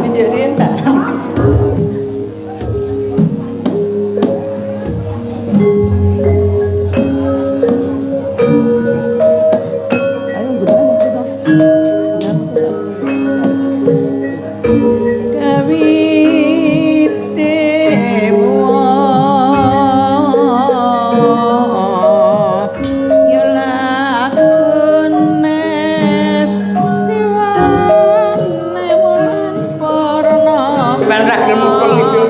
Menjadiin tak? Ayo jenengan yang kita. Ben ra gelem mubeng itu.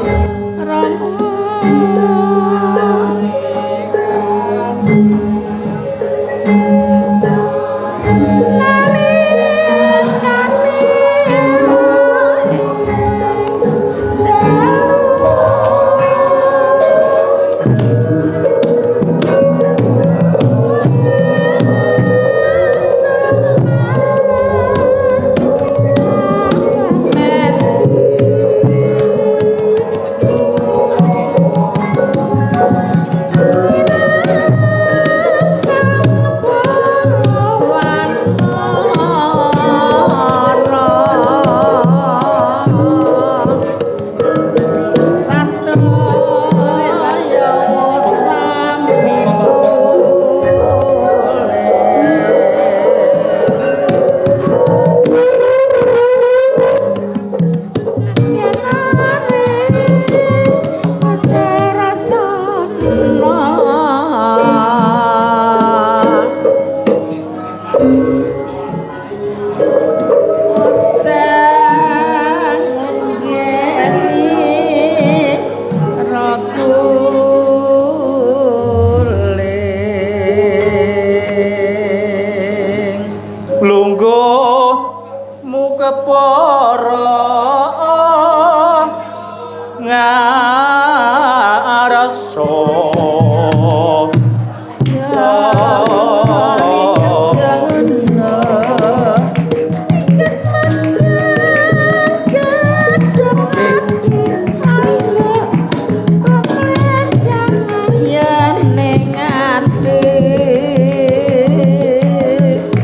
Lungguh mukepara ngarsa.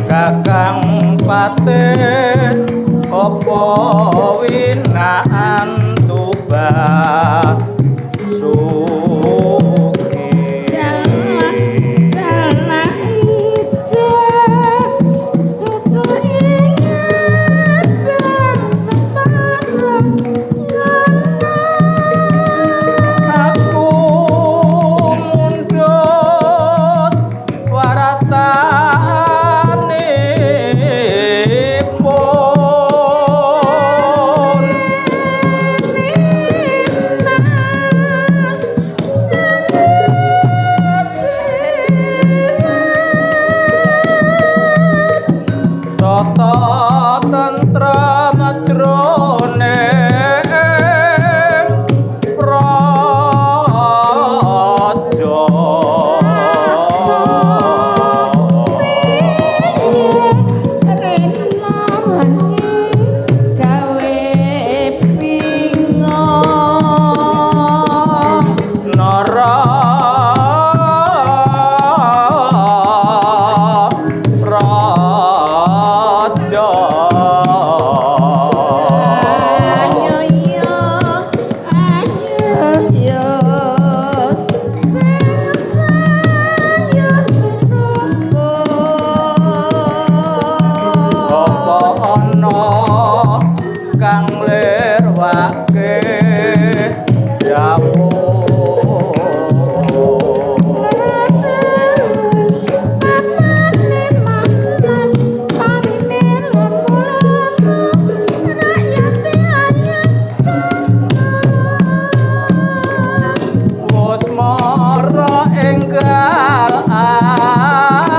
Kakang Patih apa winaan tuba suki. Aku mundhut waratanipun. Tata tentrem jroning praja. Nara raja. Apa ana kang lirwake dawuh? Wus mara enggal aturana.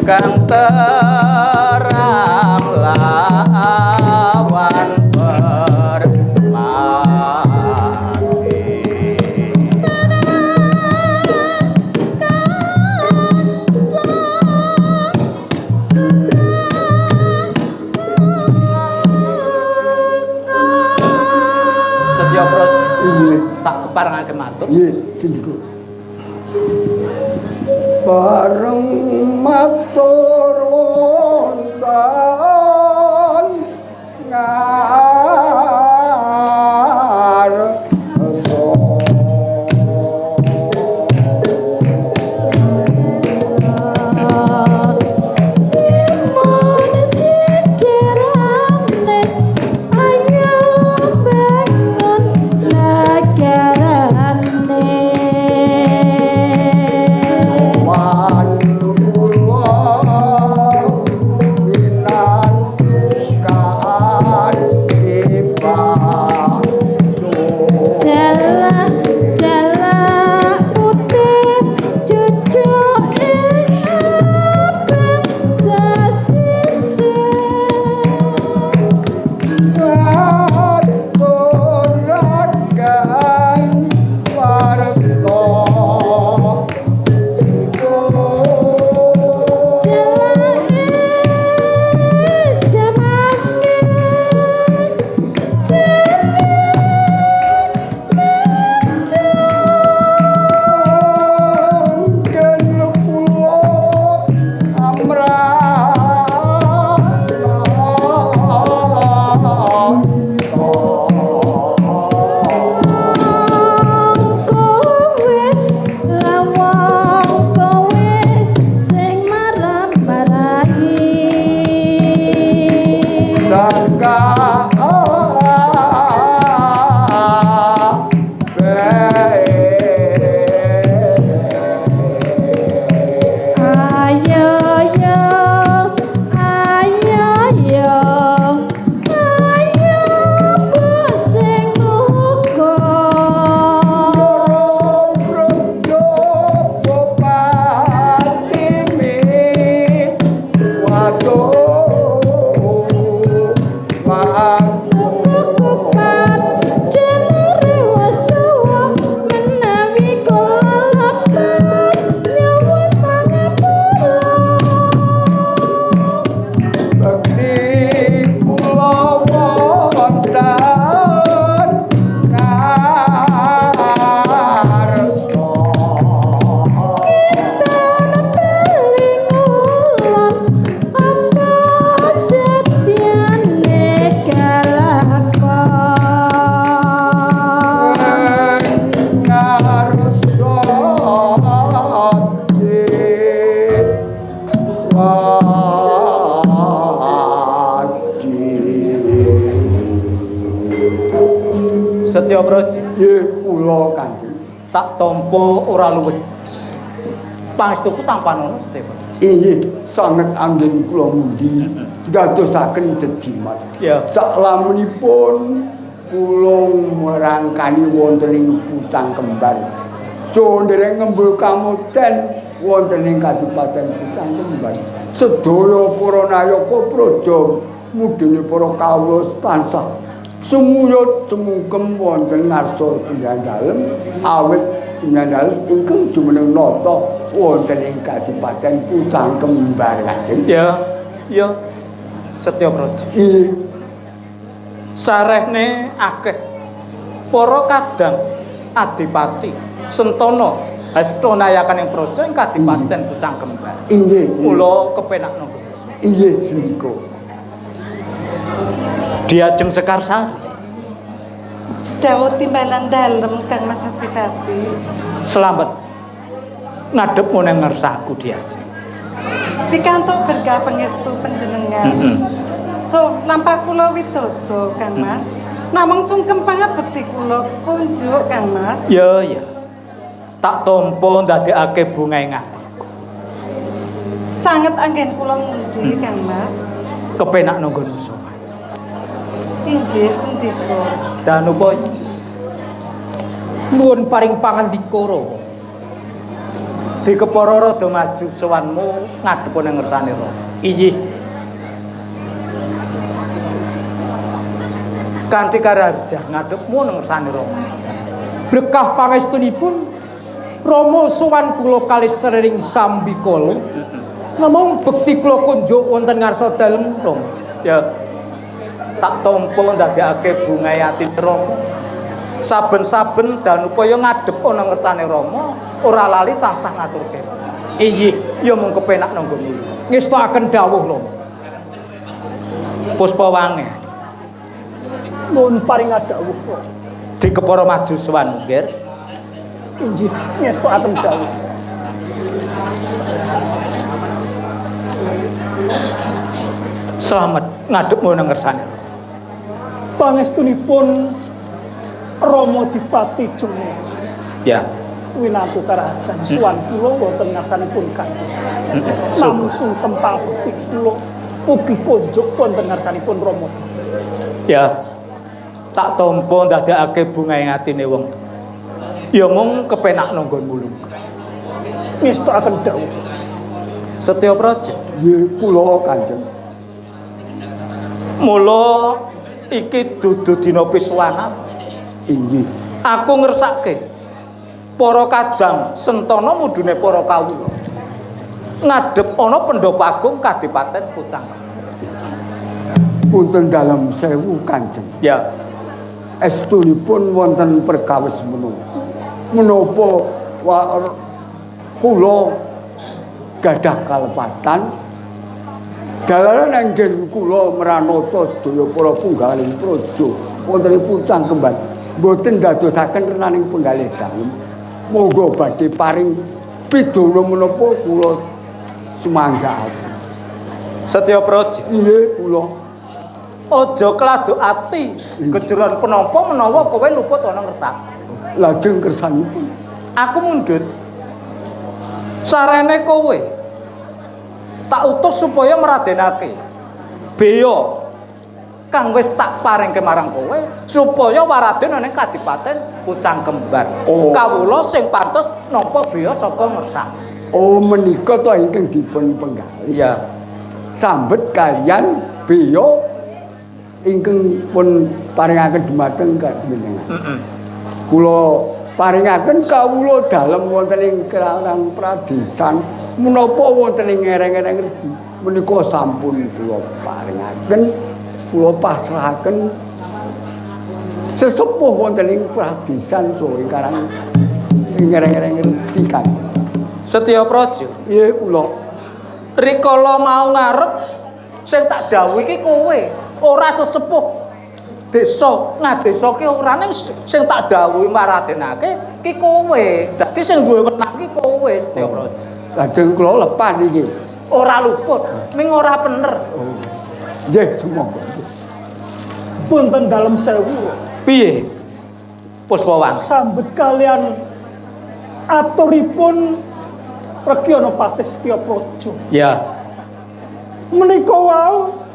Kang terang lawan bermati. Nggih, sendika. Bareng matur wonten ngarsa. Setya Praji. Nggih, kula Kanjeng. Tak tampa ora luwih. Pangestuku tampanono Setya Praji. Inggih, sanget anggen kula mundi dadosaken jejimat. Ya. Saklamunipun kula merangkani wonten ing Pucang Kembar. So nderek ngembul kamuten wonten ing Kadipaten Pucang Kembar. Sedaya para nayaka praja mudhune para kawula tansah sumuyut sumungkem wonten ngarsa panjenengan dalem awit panjenengan dalem ingkang jumeneng nata wonten ing Kadipaten Pucang Kembar Kanjeng. Ya, ya. Setya Praja. Inggih. Sarehne akeh para kadang adipati Sentana hasta nayakan ing praja ing Kadipaten Pucang Kembar. Inggih. Kula kepenakno. Inggih sendika. Diajeng Sekarsari. Dawuh timbalan dalem Kang Mas Adipati. Slamet ngadhep meneng ngersaku diajeng. Pikantuk berkah pangestu panjenengan. So lampah kula widodo Kang Mas. Namung sungkem pangabekti kula kunjuk Kang Mas. Ya ya. Tak tampa ndadekake bunga ing atiku. Sanget anggen kula ngundi Kang Mas. Kepenakno nggon sowan. Inggih sendika. Danupaya nuwun paring pangandika Rama. Dikepara rada maju sowanmu ngadhep ning ngersane Rama. Inggih. Kanthi karaharja ngadhepmu ning ngersane Rama. Berkah pangestunipun Rama sowan kula kalih sering sambikala. Namung bekti kula kunjuk wonten ngarsa dalem Rama. Ya. Tak tampa ndadekake bunga ati Rama. Saben-saben danupaya ngadhep ana ngersane Rama, ora lali tansah ngaturke. Inggih, Ya mung kepenak nang nggonmu. Ngestokaken dawuh Rama. Puspawange. Nuwun paring dawuh. Dikepara maju sowan, Nggir. Inggih, ngestokaken dawuh. Slamet ngadhep ana ngersane. Pangestunipun Rama Dipati Jumesa. Ya. Winantu karajan suwan kula wonten ngarsanipun Kanjeng. Namung sungkem pabekti kula ugi konjuk wonten ngarsanipun Rama Dipati. Ya. Tak tampa ndadekake bunga ing atine wong. Ya mung kepenak nang nggonmu lungguh. Ngestokaken dawuh. Setya Praja. Nggih kula Kanjeng. Mula iki dudu dina pisuwanan. Inggih. Aku ngersake para kadang sentana mudune para kawula. Ngadhep ana Pandhapa Agung Kadipaten Pucang. Punten dalem sewu Kanjeng. Ya. Estunipun wonten perkawis menapa. Menapa kula gadah kalepatan dalaran anggen kula mranata sedaya para punggaling praja wonten ing Pucang Kembar mboten dadosaken renaning penggalih dalem. Monggo badhe paring pidana menapa kula sumanggaaken. Setya Praja. Iya kula. Aja kladuk ati kejeron penampa menawa kowe luput ana ngersake. Lajeng kersanipun aku mundhut. Sarene kowe tak utus supaya meradenake beya kang wis tak paringke marang kowe supaya waraden ana ing Kadipaten Pucang Kembar. Oh. Kawula sing pantes nampa beya saka ngersake. Oh, menika to ingkang dipun penggalih. Iya. Sambet kalian beya ingkang pun paringaken dumateng panjenengan. Kula paringaken kawula dalem wonten ing Karang Pradesan menapa wonten ing ngereng-ngereng redi menika sampun kula paringaken, kula pasrahaken sesepuh wonten ing Pradesan saha ing Karang ngereng-ngereng redi Kanjeng. Setya Praja. Iya kula. Rikala mau ngarep sing tak dawuhi iki kowe, ora sesepuh desa ngadesa ki ora, ning sing tak dawuhi maradenake ki kowe. Dadi sing duwe wenang ki kowe Setya Praja. Lajeng kula lepan iki. Ora luput, ning ora bener. Oh. Nggih, sumangga. Punten dalem sewu. Piye? Puspawangi. Sambet kalian aturipun Rekyana Patih Setya Praja. Ya. Menika wau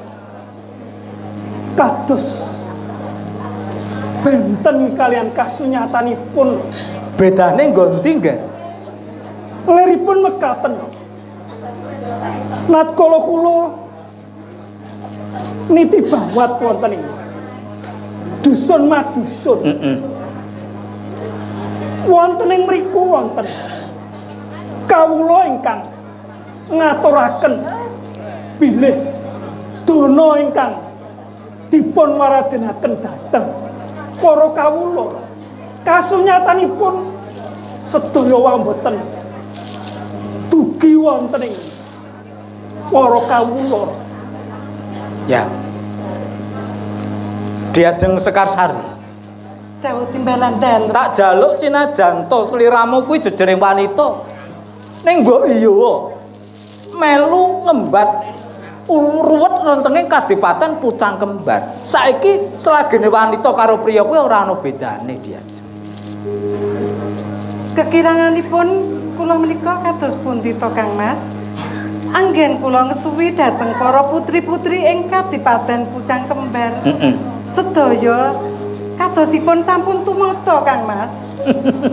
kados benten kalian kasunyatanipun. Bedane nggon ndi, Nggih? Leripun mekaten. Natkala kula niti bawat wonten ing dusun madusun. Wonten ing mriku wonten kawula ingkang ngaturaken bilih dana ingkang dipun waradenaken dhateng para kawula. Kasunyatanipun sedaya wau mboten dugi wonten ing para kawula. Ya. Diajeng Sekarsari. Dawuh timbalan dalem. Tak jaluk sinajan to sliramu kuwi jejering wanita. Ning mbok iya melu ngembat ruwet rentenge Kadipaten Pucang Kembar. Saiki selagene wanita karo priya kuwi ora ana bedane diajeng. Kekiranganipun kula menika kados pundi to Kang Mas? Anggen kula ngesuwi dhateng para putri-putri ing Kadipaten Pucang Kembar. Sedaya kadosipun sampun tumata Kang Mas.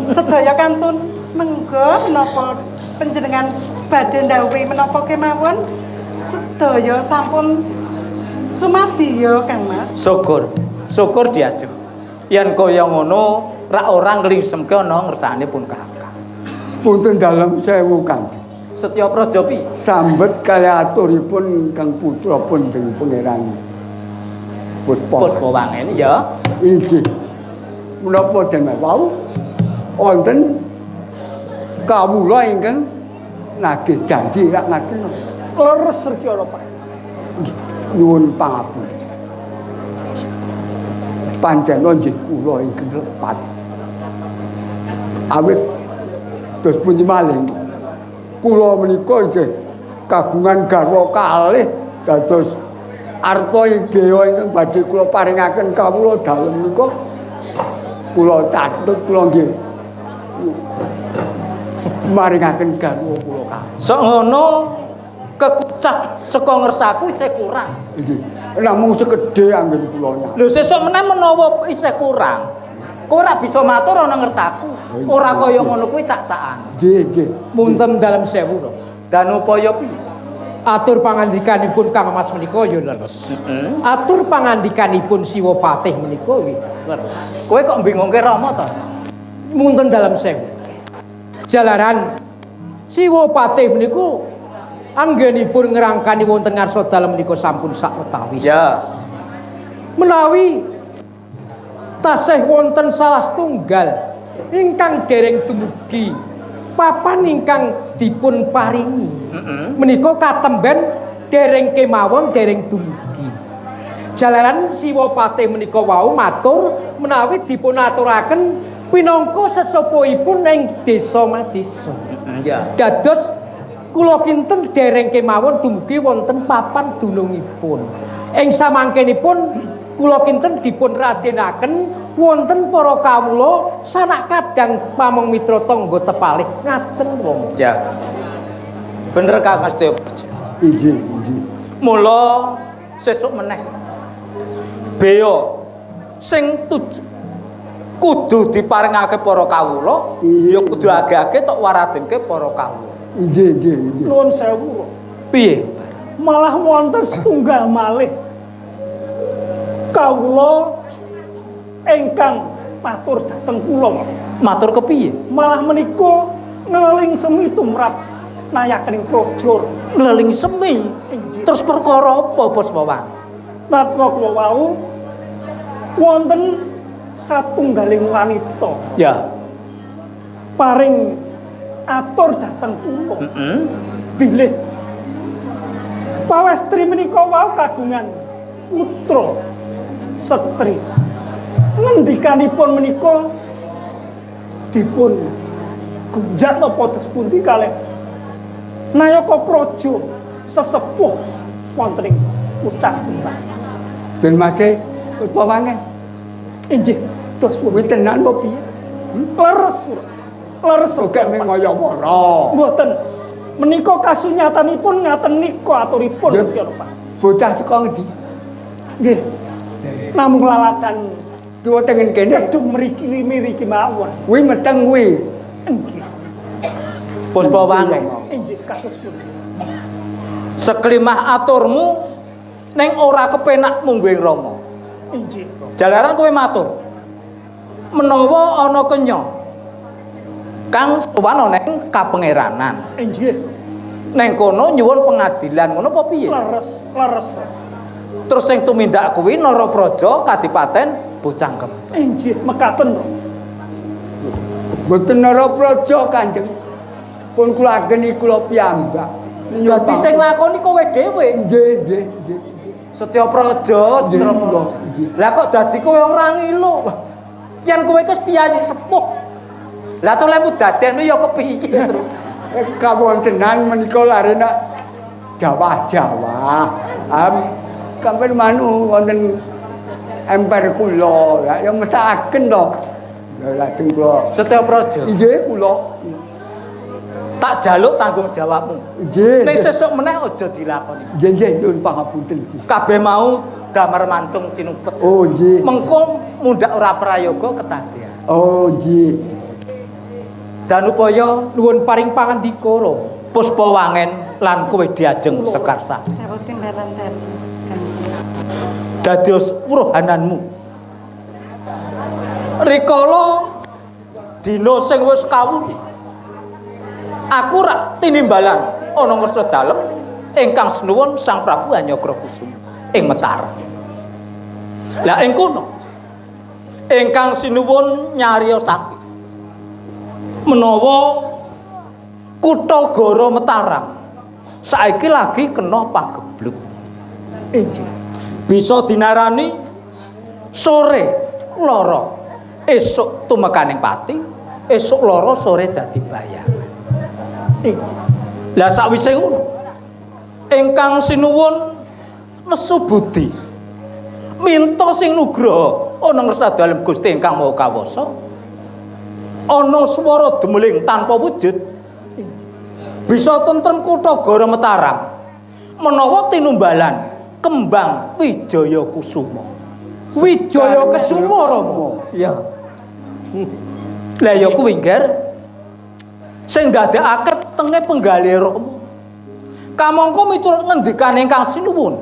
Sedaya kantun nengga menapa panjenengan badhe ndhawuhi menapa kemawon sedaya sampun sumadya Kang Mas. Syukur. Syukur diajeng. Yen kaya ngono rak ora nglingsemke ana ngersane pun kakak. Punten dalem sewu Kanjeng. Setya Praja piye? Sambet kalih aturipun Kang putra pun dening Pangeran Puspa. Puspawangen ya. Inggih. Menapa den wau wonten kawula ingkang nagih janji rak ngaten. Leres Rikara Pak. Nyuwun pangapunten. Pancen nggih kula ingkang lepat. Awit dos pundi malih nggih. Kula menika nggih kagungan garwa kalih dados arta ing beya ingkang badhe kula paringaken kawula dalem menika kula catut kula nggih maringaken garwa kula kalih. Sok ngono kekucak saka ngersaku isih kurang. Nggih. Namung sekedhe anggen kula nyang. Lho sesuk meneh menawa isih kurang. Kowe ora bisa matur ana ngersaku. Ora kaya ngono kuwi cak-cakan. Nggih, nggih. Punten dalem sewu to. Danupaya piye? Atur pangandikanipun Kang Mas menika ya leres. Atur pangandikanipun Siwa Patih menika nggih leres. Kowe kok bingungke Rama to? Munten dalem sewu. Jalaran Siwa Patih menika anggenipun ngrangkani wonten ngarsa dalem menika sampun sawetawis. Ya. Menawi tasih wonten salah setunggal ingkang dereng dumugi papan ingkang dipun paringi. Menika katemben dereng kemawon dereng dumugi. Jalaran Siwa Patih menika wau matur menawi dipun aturaken pinangka sesepuhipun ing desa Madesa. Ya. Dados kula kinten dereng kemawon dumugi wonten papan dunungipun. Ing samangkenipun kula kinten dipun radenaken wonten para kawula sanak kadang pamong mitra tangga tepalih ngaten Rama. Ya. Bener Kang Mas Setya Praja. Inggih, inggih. Mula sesuk meneh beya sing kudu diparingake para kawula ya kudu age-age tok waradenke para kawula. Inggih, inggih, inggih. Nuwun sewu. Piye? Malah wonten setunggal malih kawula ingkang matur dhateng kula. Matur kepiye? Malah menika ngeling semi tumrap nayakaning praja. Ngleling semi. Inggih. Terus perkara apa Puspawangi? Natra kula wau wonten satunggaling wanita Ya. paring atur dhateng kula. Bilih pawestri menika wau kagungan putra setri. Ngendikanipun menika dipun gunjak napa dos pundi kalih Nayaka Praja sesepuh wonten ing Pucang Kembang. Den Mase Puspawangen. Inggih, dos Kuwi pundi? tenan apa piye? Leres. Leres. Kok mung kaya wara. Mboten. Menika kasunyatanipun ngaten nika aturipun Nggih. Pak. Bocah saka ngendi? Nggih. Namung laladan Kiwa tengen kene. kedung mriki mriki mawon. Kuwi meteng kuwi. Nggih. Puspawangi. Inggih kados pundi? Seklimah aturmu ning ora kepenak mungguing Rama. Inggih. Jalaran kowe matur. Menawa ana kenya kang sowan ana ning kapangeranan. Inggih. Neng kono nyuwun pengadilan ngono apa piye? Leres, leres. Terus sing tumindak kuwi Narapraja Kadipaten Bocang Kembar. Inggih, mekaten. Mboten Narapraja Kanjeng. Pun kula ageni kula piyambak. Dadi sing lakoni kowe dhewe. Nggih, nggih, nggih. Setya Praja, Nggih, Setya kula, Praja. nggih. Lah kok dadi kowe ora ngilu? Yen kowe wis piyayi sepuh. Lah to lemu daden ya kepiye terus? Kawontenan menika lare nak Jawa-Jawa. Am kampen manu wonten emper kula. Lah ya mesakaken to. Ya lajeng kula. Setya Praja, Inggih kula. tak jaluk tanggung jawabmu. Nggih. Ning sesuk meneh aja dilakoni. Nggih, nggih nyuwun pangapunten nggih. Kabeh mau damar mancung cinupet. Oh nggih. Mengko mundhak ora prayoga kedadean. Oh nggih. Danupaya Nuwun paring pangandika Rama. Puspawangen lan kowe diajeng Sekarsa. Dawuh timbalan dalu Kang Mas. Dados wuruhananmu. Rikala dina sing wis kawuri, aku rak tinimbalan ana ngersa dalem ingkang sinuwun Sang Prabu Hanyakrakusuma ing Mataram. Lah ing kono Ingkang sinuwun nyariyosake menawa kutha Goro Mataram saiki lagi kena pagebluk. Inggih. Bisa dinarani sore lara esuk tumekaning pati, esuk lara sore dadi bayangan. Inggih. Lah sakwise ngono, ingkang sinuwun nesu budi minta sing nugraha ana ngersa dalem Gusti ingkang Maha Kawasa. Ana swara demeling tanpa wujud. Inggih. Bisa tentrem kutha Goro Mataram menawa tinumbalan kembang Wijaya Kusuma. Wijaya Kesuma, Rama. Iya. Lah ya kuwi, Ngger. Sing ndadekake tenge penggalih Rama. Kamangka miturut ngendikane ingkang sinuwun,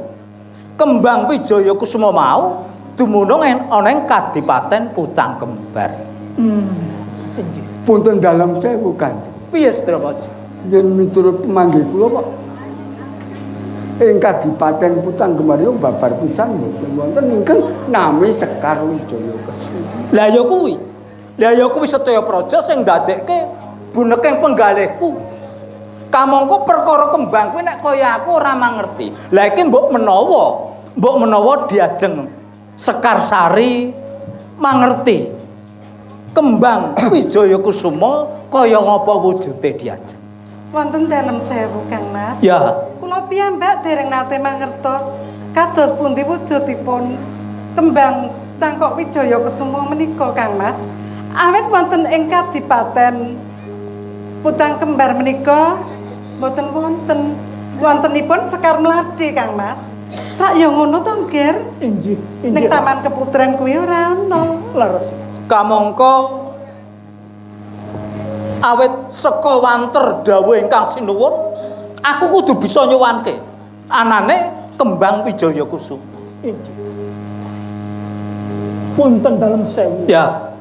kembang Wijaya Kusuma mau dumunung ana ing Kadipaten Pucang Kembar. Inggih. Punten dalem sewu, Kanjeng. Piye, Setrapaja? Yen miturut pemanggih kula kok ing Kadipaten Pucang Kembar yo babar pisan mboten wonten ingkang nami Sekar Wijaya Kesuma. Lah ya kuwi. Lah ya kuwi sedaya praja sing ndadekke buneking penggalihku. Kamangka perkara kembang kuwi nek kaya aku ora mangerti. Lah iki mbok menawa diajeng Sekar Sari mangerti kembang Wijaya Kusuma kaya ngapa wujude diajeng. Wonten dalem sewu, Kang Mas. Ya. Kula piyambak dereng nate mangertos kados pundi wujudipun kembang Cangkok Wijaya Kusuma menika, Kang Mas. Awit wonten ing Kadipaten Pucang Kembar menika mboten wonten. Wontenipun Sekar Mlati, Kang Mas. Rak ya ngono to, Nger? Inggih. Ning Inggih. Taman Keputren kuwi ora ono. Leres. Kamangka awit saka wanter dawuh ingkang sinuwun, aku kudu bisa nyuwanke anane kembang Wijaya Kusuma. Inggih. Punten dalem sewu. Ya.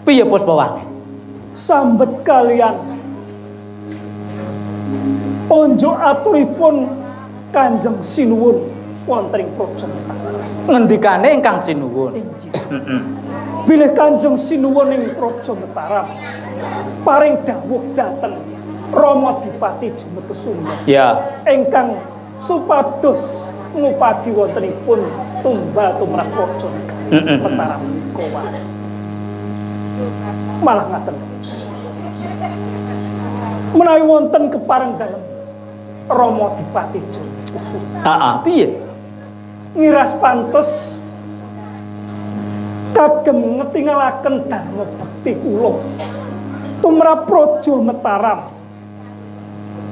Piye, Puspawangi? Sambet kalian onjo aturipun Kanjeng Sinuwun wonten ing Praja Mataram. Ngendikane ingkang sinuwun. Inggih. Bilih Kanjeng Sinuwun ing Praja Mataram paring dawuh dhateng Rama Dipati Jemutesuma ingkang supados ngupadi wontenipun tumbal tumrap praja Mataram menika wae. Malah ngaten. Menawi wonten kepareng dalem Rama Dipati Jemutesuma Heeh, piye? ngiras pantes kagem ngetingalaken dharma bekti kula tumrap Praja Mataram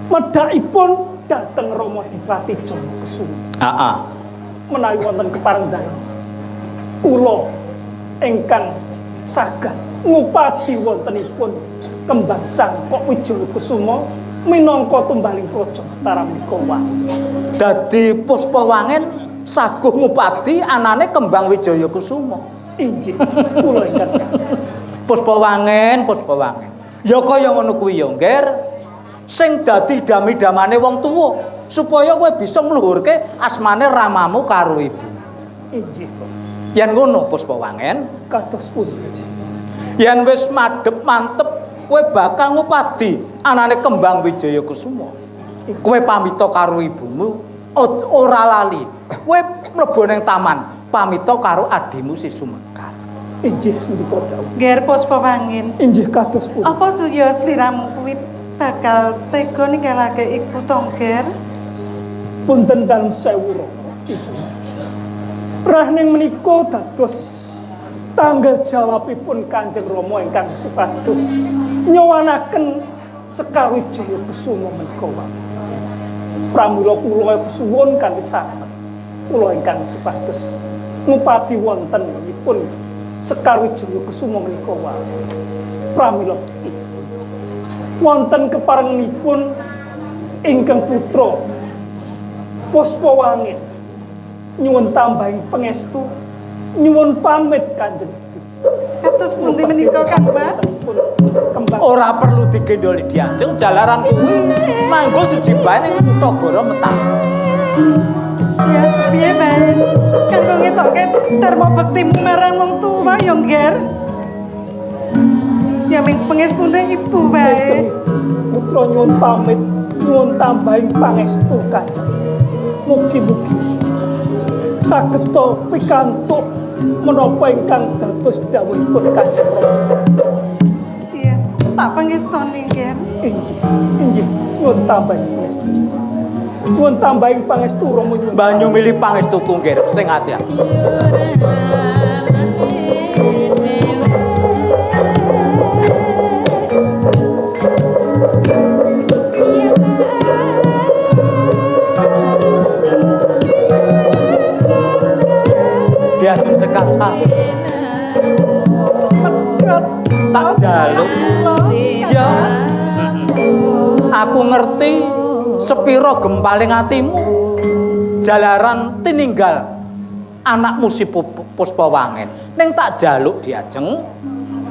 medhakipun dhateng Rama Dipati Jana Kesuma. Menawi wonten kepareng dalem kula ingkang saged ngupadi wontenipun kembang Cangkok Wijaya Kusuma minangka tumbaling Praja Mataram menika wae. Dadi Puspawangen saguh ngupadi anane kembang Wijaya Kusuma. Inggih, kula ingkang Puspawangen, Puspawangen. Ya kaya ngono kuwi ya, Ngger. Sing dadi dami-damane wong tuwa supaya kowe bisa ngluhurke asmane ramamu karo ibu. Inggih. Yen ngono, Puspawangen, Kados pundi? Yen wis madhep mantep kowe bakal ngupadi anane kembang Wijaya Kusuma. Kowe pamita karo ibumu, ora lali. Kowe mlebu ning taman, pamita karo adimu si Sumekar. Inggih, sendika dawuh. Nger Puspa Wangin. Inggih, kados pundi? Apa ya sliramu kuwi bakal tega ninggalake ibu to, Nger? Punten dalem sewu, Rama, Ibu. Rahning menika dados tanggal jawabipun Kanjeng Rama ingkang supados nyowanaken Sekar Wijaya Kusuma menika wae. Pramila kula suwun kanthi sanget kula ingkang supados ngupadi wontenipun Sekar Wijaya Kusuma menika wae. Pramila Ibu wonten keparenganipun ingkang putra Puspa Wangin nyuwun tambahing pangestu, nyuwun pamit Kanjeng Ibu. Kados pundi menika, Kang Mas? Pun kembang Ora perlu digendoli diajeng, jalaran kuwi manggo siji bae ning kutha Goro Mataram. Ya piye bae? Kanggo ngetokke dharma bektimu marang wong tuwa ya, Ngger. Ya ming pengestune ibu bae. Putra nyuwun pamit, nyuwun tambahing pangestu Kanjeng. Mugi-mugi saged pikantuk menapa ingkang dados dawuhipun Kanjeng Rama. Iya, tak pengestoni, Ngger. Inggih, inggih, nyuwun tambahing pangestu. Nyuwun tambahing pangestu Rama nyuwun. Banyu milih pangestuku, Ngger, sing ati-ati. Diajeng Sekar Sari. Tak jaluk. Ya. Aku ngerti sepiro gempaling atimu jalaran tininggal anakmu si Puspawangen. Ning tak jaluk diajeng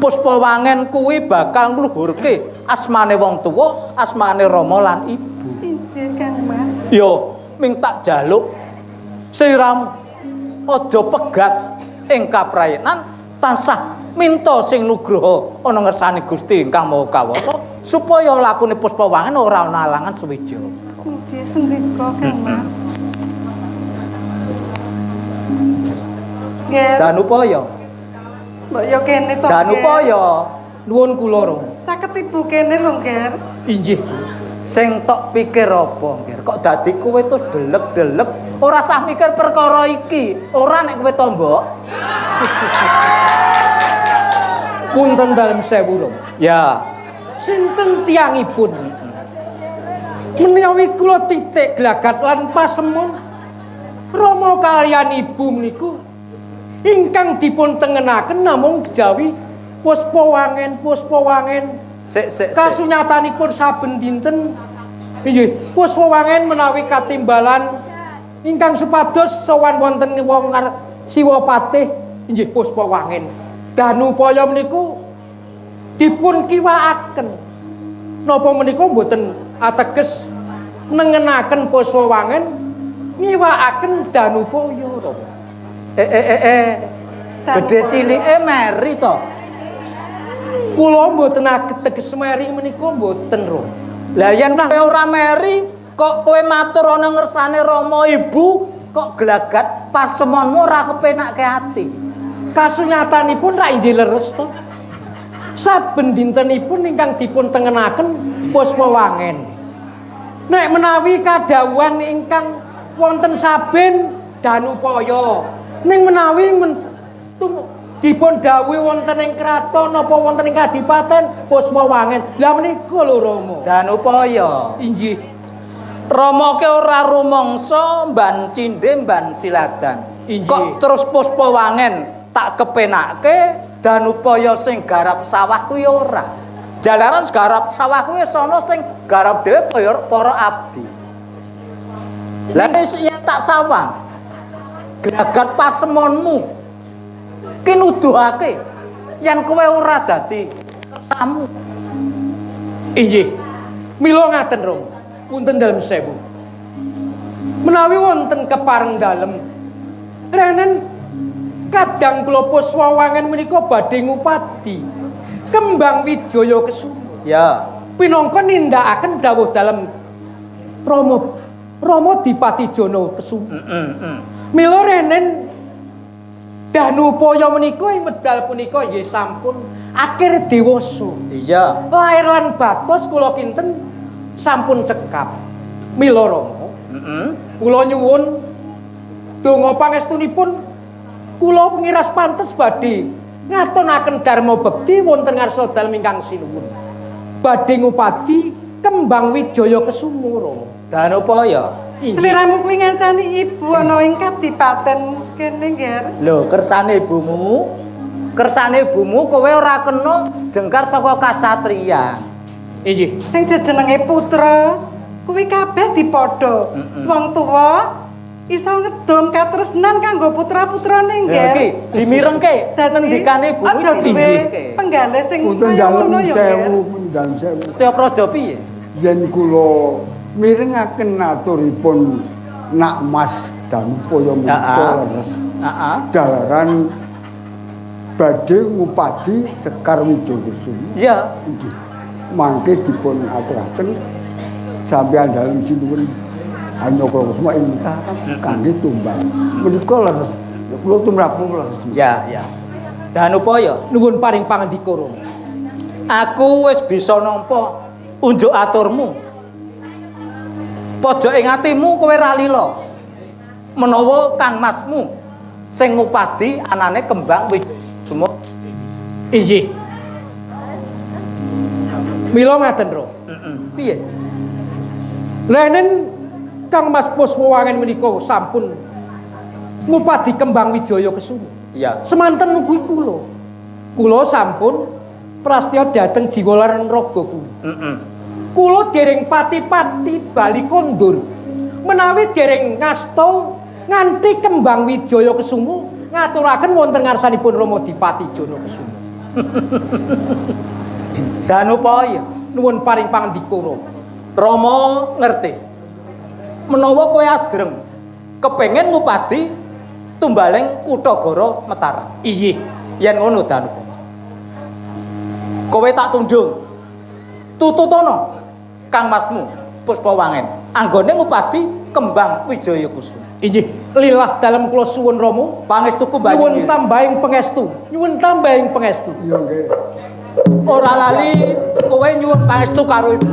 Puspawangen kuwi bakal ngluhurke asmane wong tuwa, asmane rama lan ibu. Injih Kang Mas. Yo, ming tak jaluk sliramu aja pegat ing kaprayenan, tansah minta sing nugroho ana ngersane Gusti ingkang Maha Kawasa supaya lakune Puspawangen ora ana alangan suwiji. Injih sendika Kang Mas. Ngger. Danupaya. Mbok yo kene to. Danupaya. Nuwun kula, Rama. Caket ibu kene lho, Ngger. Inggih. Sing tok pikir apa, Ngger? Kok dadi kowe terus delek-delek, ora sah mikir perkara iki. Ora nek kowe to, Mbok. Punten dalem sewu, Rama. Ya. Sinten tiyangipun? Menawi kula titik glagat lan pasemon Rama kaliyan ibu meniku ingkang dipun tengenaken namung kejawi Puspawangen, Puspawangen. Sik sik. Kasunyatanipun saben dinten inggih Puspawangen menawi katimbalan ingkang supados sowan wonten wong Siwapatih inggih Puspawangen. Danupaya meniku dipun kiwaaken. Napa menika mboten ateges nengenaken Puspawangen ngiwaaken Danupaya, Rama. Gedhe cilike meri to. Kula mboten ateges meri menika mboten, Rama. Lah yen kowe ora meri kok kowe matur ana ngersane rama ibu kok glagat pasemonmu ora kepenakke ati. Kasunyatanipun rak inggih leres to. Saben dintenipun ingkang dipun tengenaken Puspawangen. Nek menawi kadhawuhan ingkang wonten saben Danupaya, ning menawi dipun dawuhi wonten ing kraton napa wonten ing kadipaten Puspawangen. Lah menika lho Rama. Danupaya. Inggih. Rama ke ora rumangsa mban cindhe mban siladan. Inggih. Kok terus Puspawangen tak kepenake Danupaya sing garap sawah kuwi ora. Jalaran garap sawah kuwi sono sing garap dhewe para abdi. Lah yen tak sawang glagat pasemonmu ki nuduhake yen kowe ora dadi kersamu. Inggih. Mila ngaten, Rama. Punten dalem sewu. Menawi wonten kepareng dalem renen kadang kula Puspawangen menika badhe ngupadi Kembang Wijaya Kesuma. Ya. Pinangka nindakaken dawuh dalem Rama Dipati Jana Kesuma. Mila renen Danupaya menika ing medal punika nggih sampun akhir dewasa. Iya. Lair lan batos kula kinten sampun cekap. Mila Rama, kula nyuwun donga pangestunipun kula pengiras pantes badhe ngatonaken dharma bekti wonten ngarsa dalem ingkang sinuwun. Badhe ngupadi Kembang Wijaya Kesuma, Rama. Danupaya. Sliramu kuwi ngancani ibu ana ing kadipaten kene, Ngger. Lho, kersane ibumu, kersane ibumu kowe ora kena jengkar saka kasatriyan. Inggih. Sing jenenge putra kuwi kabeh dipadha. Wong tuwa iso ngedom katresnan kanggo putra-putrane, Ngger. Iki dimirengke ngendikane ibumu. Aja duwe penggalih sing kaya ngono ya, Ngger. Punten dalem sewu. Setya Praja piye? Yen kula mirengaken aturipun Nak Mas Danupaya menika leres. Heeh. Jalaran badhe ngupadi Sekar Wijayakusuma. Iya. Inggih. Mangke dipun aturaken sampeyan dalem sinuwun Hanyokrokusuma ing Mataram kangge tumbal. Menika leres. Kula tumrap leres. Ya, ya. Danupaya, Nuwun paring pangandika Rama. Aku wis bisa nampa unjuk aturmu. Pojok ing atimu kowe ra lila. Menawa Kang Masmu sing ngupadi anane Kembang Wijayakusuma. Inggih. Mila ngaten, Rama. Heeh. Piye? Lenen Kang Mas Puspawangen menika sampun ngupadi Kembang Wijaya Kesuma. Iya. Semanten ugi kula. Kula sampun prastya dhateng jiwa lan raga kula. Heeh. Kula dereng pati-pati bali kondur. Menawi dereng ngasta nganti Kembang Wijaya Kesuma ngaturaken wonten ngarsanipun Rama Dipati Jana Kesuma. Danupaya, Nuwun paring pangandika Rama. Rama ngerti. Menawa kowe adreng kepengin ngupadi tumbaleng Kutagara Mataram. Inggih. Yen ngono Danupaya, kowe tak tunjung. Tututono Kang Masmu Puspawangen anggone ngupadi Kembang Wijayakusuma. Inggih, lillah dalem kula suwun Rama. Pangestuku Nyuwun banyu. tambahing pangestu. Nyuwun tambahing pangestu. Iya nggih. Ora lali kowe nyuwun pangestu karo ibu.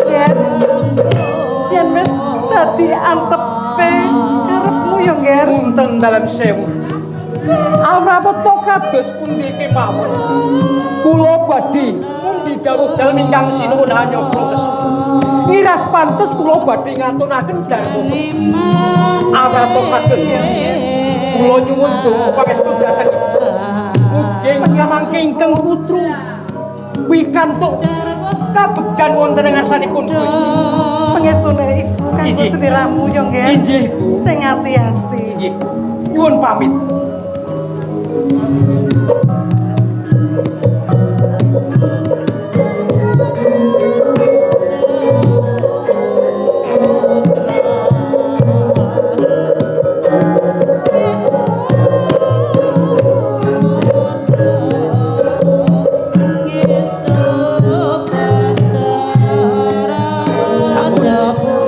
Yen yen wis dadi antepe karepmu ya, Nger. Punten dalem sewu. Awrapta kados pundi kemawon. Kula badhe mundi dawuh dalem ingkang sinuwun Hanyokra Kesuma. Ngiras pantes kula badhe ngatunaken dharma. Awrapta kados pundi kula nyuwun donga pangestu dhateng ibu. Mugi samangke ingkang putru wikantuk kabegjan wonten ing ngarsanipun Gusti. Pangestune ibu kanggo Inggih. sliramu ya, Nger. Inggih, Ibu. Sing ati-ati. Inggih. Nyuwun pamit.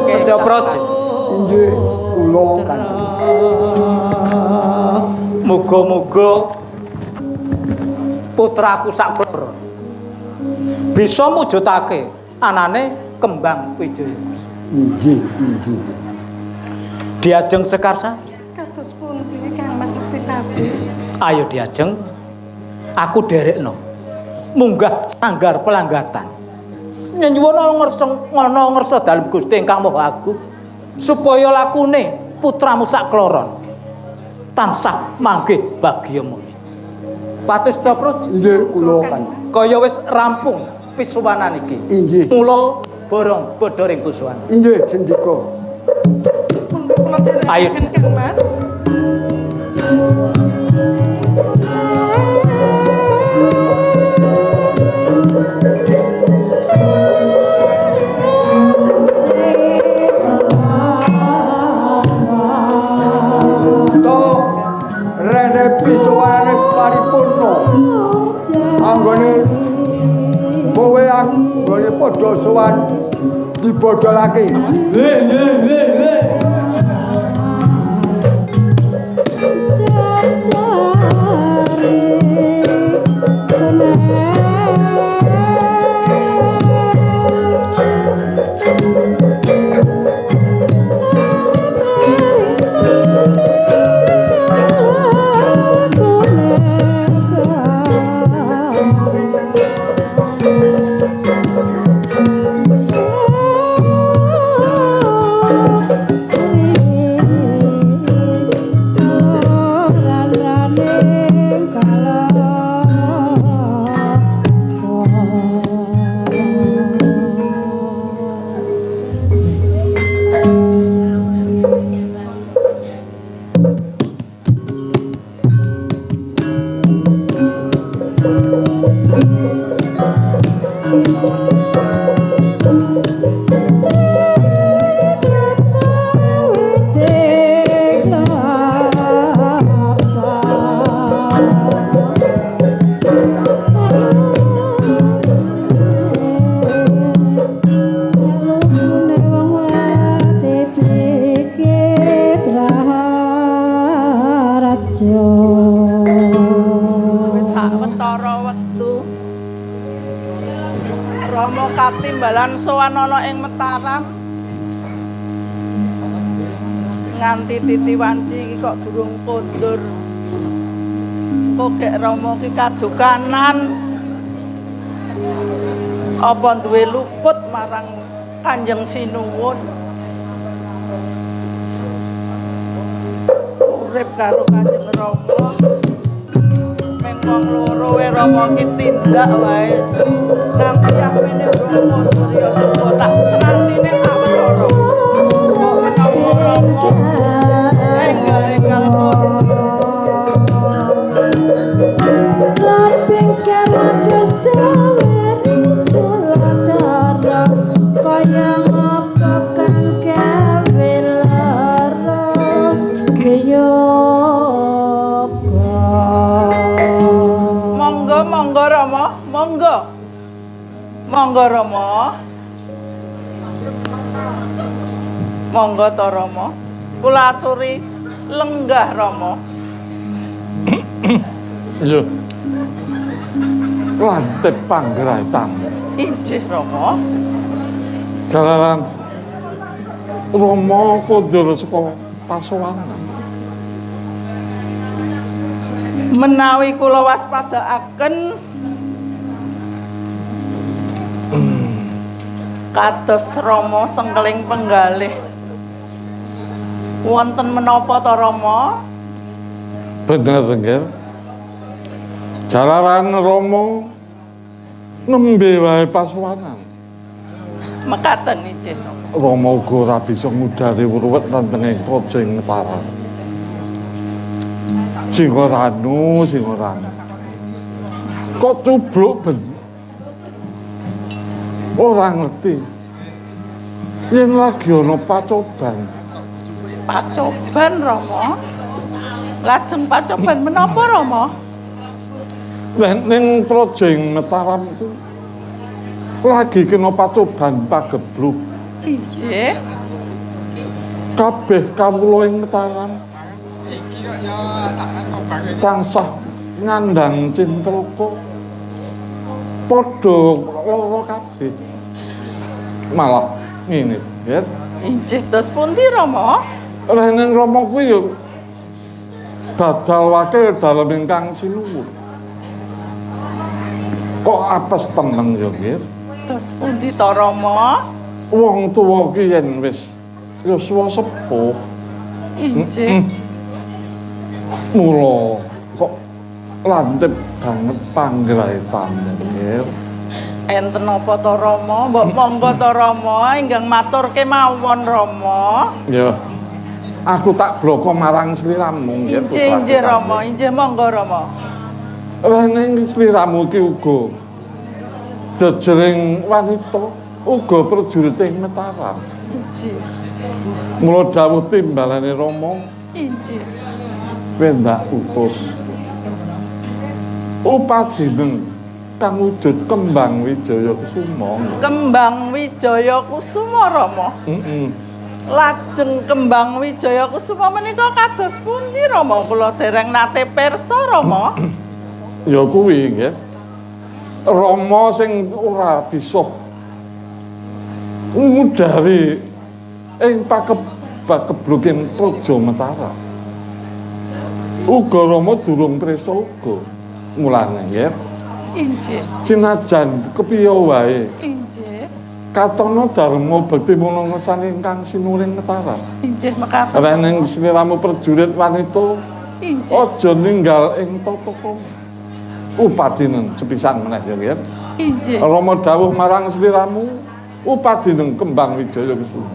Setya Praja. Inggih kula Kanjeng. Muga-muga putraku sakloro bisa mujudake anane Kembang Wijayakusuma. Inggih, inggih. Diajeng Sekarsari. Kados pundi Kang Mas Adipati? Ayo diajeng, aku derekno. Munggah sanggar pelanggatan. Nyenyuwun ngersa ngono ngersa dalem Gusti ingkang Maha Agung supaya lakune putramu sakloron tansah manggih bagya mulya. Patih Praja, Inggih kula Kang Kanjeng. Mas. kaya wis rampung pisuwanan iki. Inggih. Mula borong bodhoring pusuwan. Inggih sendika. Monggo kula Ayo. derekaken Kang Mas. To rene pisuwane paripurna. Anggone kowe anggone padha sowan dibodholake. Nggih, nggih, nggih, nggih. Oh. Rama katimbalan sowan ana ing Mataram. Nganti titi wanci iki kok durung kondur. Kok gek Rama ki kadukanan. Apa duwe luput marang Kanjeng Sinuwun? Urip karo Kanjeng Rama meng wong loro wae Rama ki tindak wae. Nganti yahmene urung kondur ya coba tak serantine sawetara. Kok menawa Rama enggal-enggal kondur. Raping karados daweri culatara kaya ngapa kang gawe lara wiyoga. Monggo monggo Rama, monggo. Monggo Rama. Monggo to Rama. Kula aturi lenggah Rama. Lho. Lantip panggraitamu. Injih Rama. Jalaran Rama kondur saka pasowanan. Menawi kula waspadaaken kados Rama sengkeling penggalih. Wonten menapa to Rama? Bener nggih. Jalaran Rama nembe wae pasowanan. Mekaten injih Rama. Rama uga ora bisa ngudari ruwet rentenging praja ing Mataram. Singoranu, singoranu. Kok cubluk ben. Ora ngerti. Yen lagi ana pacoban. Pacoban Rama? Lajeng pacoban menapa Rama? Lah ning praja ing Mataram ku lagi kena pacoban pagebluk. Injih. Kabeh kawula ing Mataram tansah ngandhang cintraka padha lara kabeh. Malah ngene, ya. Injih, dos pundi Rama? Lah ning Rama kuwi ya badal wakil dalem ingkang sinuwun. Kok apes temen ya, Nggih? Dos pundi to Rama? Wong tuwa ki yen wis yuswa sepuh. Injih. Mula kok lantip banget panggraitamu, Nggih. Enten apa to Rama? Mbok monggo to Rama ingkang matur kemawon Rama. Ya. Aku tak bloko marang sliramu, nggih. Injih injih Rama, injih monggo Rama. Lah ning sliramu ki uga jejering wanita uga prajurit ing Mataram. Injih. Mula dawuh timbalane Rama, injih. Kowe ndak utus upadineng kang wujud Kembang Wijaya Kusuma. Kembang Wijaya Kusuma Rama. Heeh. Lajeng Kembang Wijaya Kusuma menika kados pundi Rama? Kula dereng nate pirsa Rama. Ya kuwi nggih. Rama sing ora bisa ngudari ing pakebluking praja Mataram. Uga Rama durung prisa uga. Mulane nggih. Injih. Sinajan kepiye wae. Injih. Katana dharma bekti mula ngersani ingkang sinuwun Mataram. Injih mekaten. Lah ning sliramu prajurit wanita injih. Aja ninggal ing tata krama. Upadinen sepisan meneh ya nggih. Injih. Rama dawuh marang sliramu upadinen Kembang Wijaya Kusuma.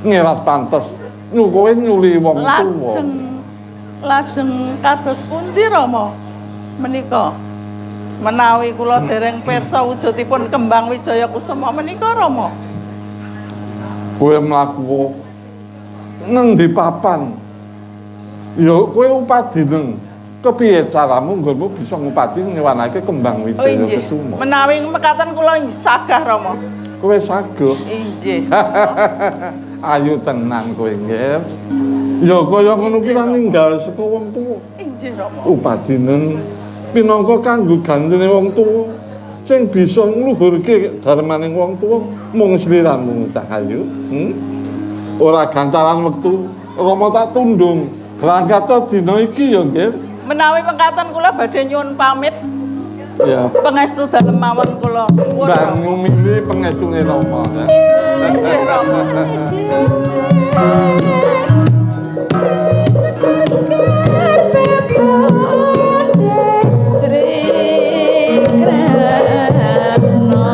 Ngeras pantes kowe nyuli wong tuwa. Lajeng kados pundi Rama menika? Menawi kula dereng pirsa wujudipun Kembang Wijaya Kusuma menika Rama. Kowe mlaku ngendi papan? Ya kowe upadineng. Kepiye caramu nggonmu bisa ngupadi nyewanake Kembang Wijaya Kusuma? Menawi mekaten kula sagah Rama. Kowe saguh? Injih. Ayu tenan kowe nggih. Ya kaya ngono ki ninggal saka wong tuwa. Injih Rama. Upadineng pinangka kanggo gantine wong tuwa Sing bisa ngluhurke dharmaning wong tuwa mung sliramu cah ayu. Ora gantaran wektu, Rama tak tundung. Berangkat dina iki ya, Nggih. Menawi pengkatan kula badhe nyuwun pamit. Ya. Pangestu dalem mawon kula. Suwun. Mbah ngumili pangestune Rama. Nggih, Rama. Sekar-sekar bebonde Sri Kresna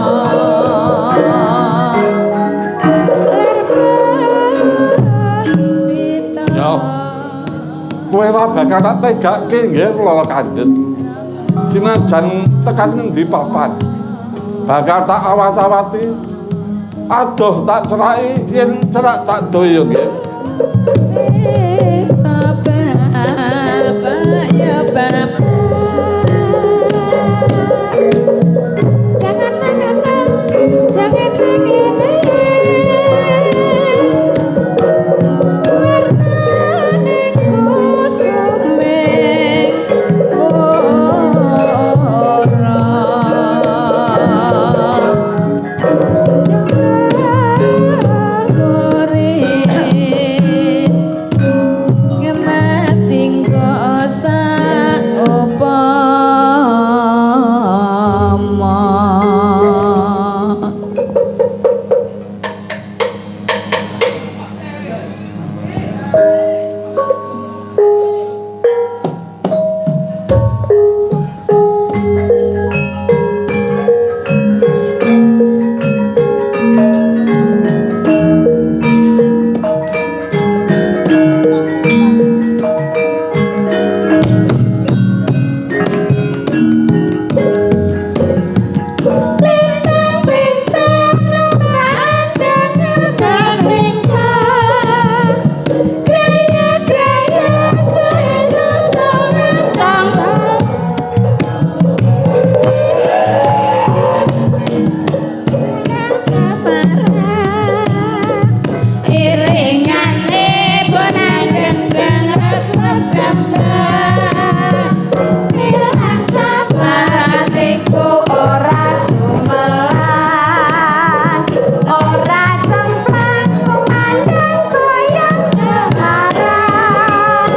lir pita. Ya. Kowe ora bakal tak tegake nggih lara kandhet. Sinajan tekan ngendi papan. Bakal tak awat-awati. Adoh tak ceraki yen cerak tak doyo nggih. Pita bapak ya bapak. Jangan nangan, jangan nangene. Warnane kusuming pura. Jaka ngemas singgo saupama. Lintang-lintang rumah lintang, kraya-kraya sehingga songantang. Iringane bonang gendang rebab kembang. Ilang sabaratiku ora sumelang, ora cemplang kumandang goyang Semarang.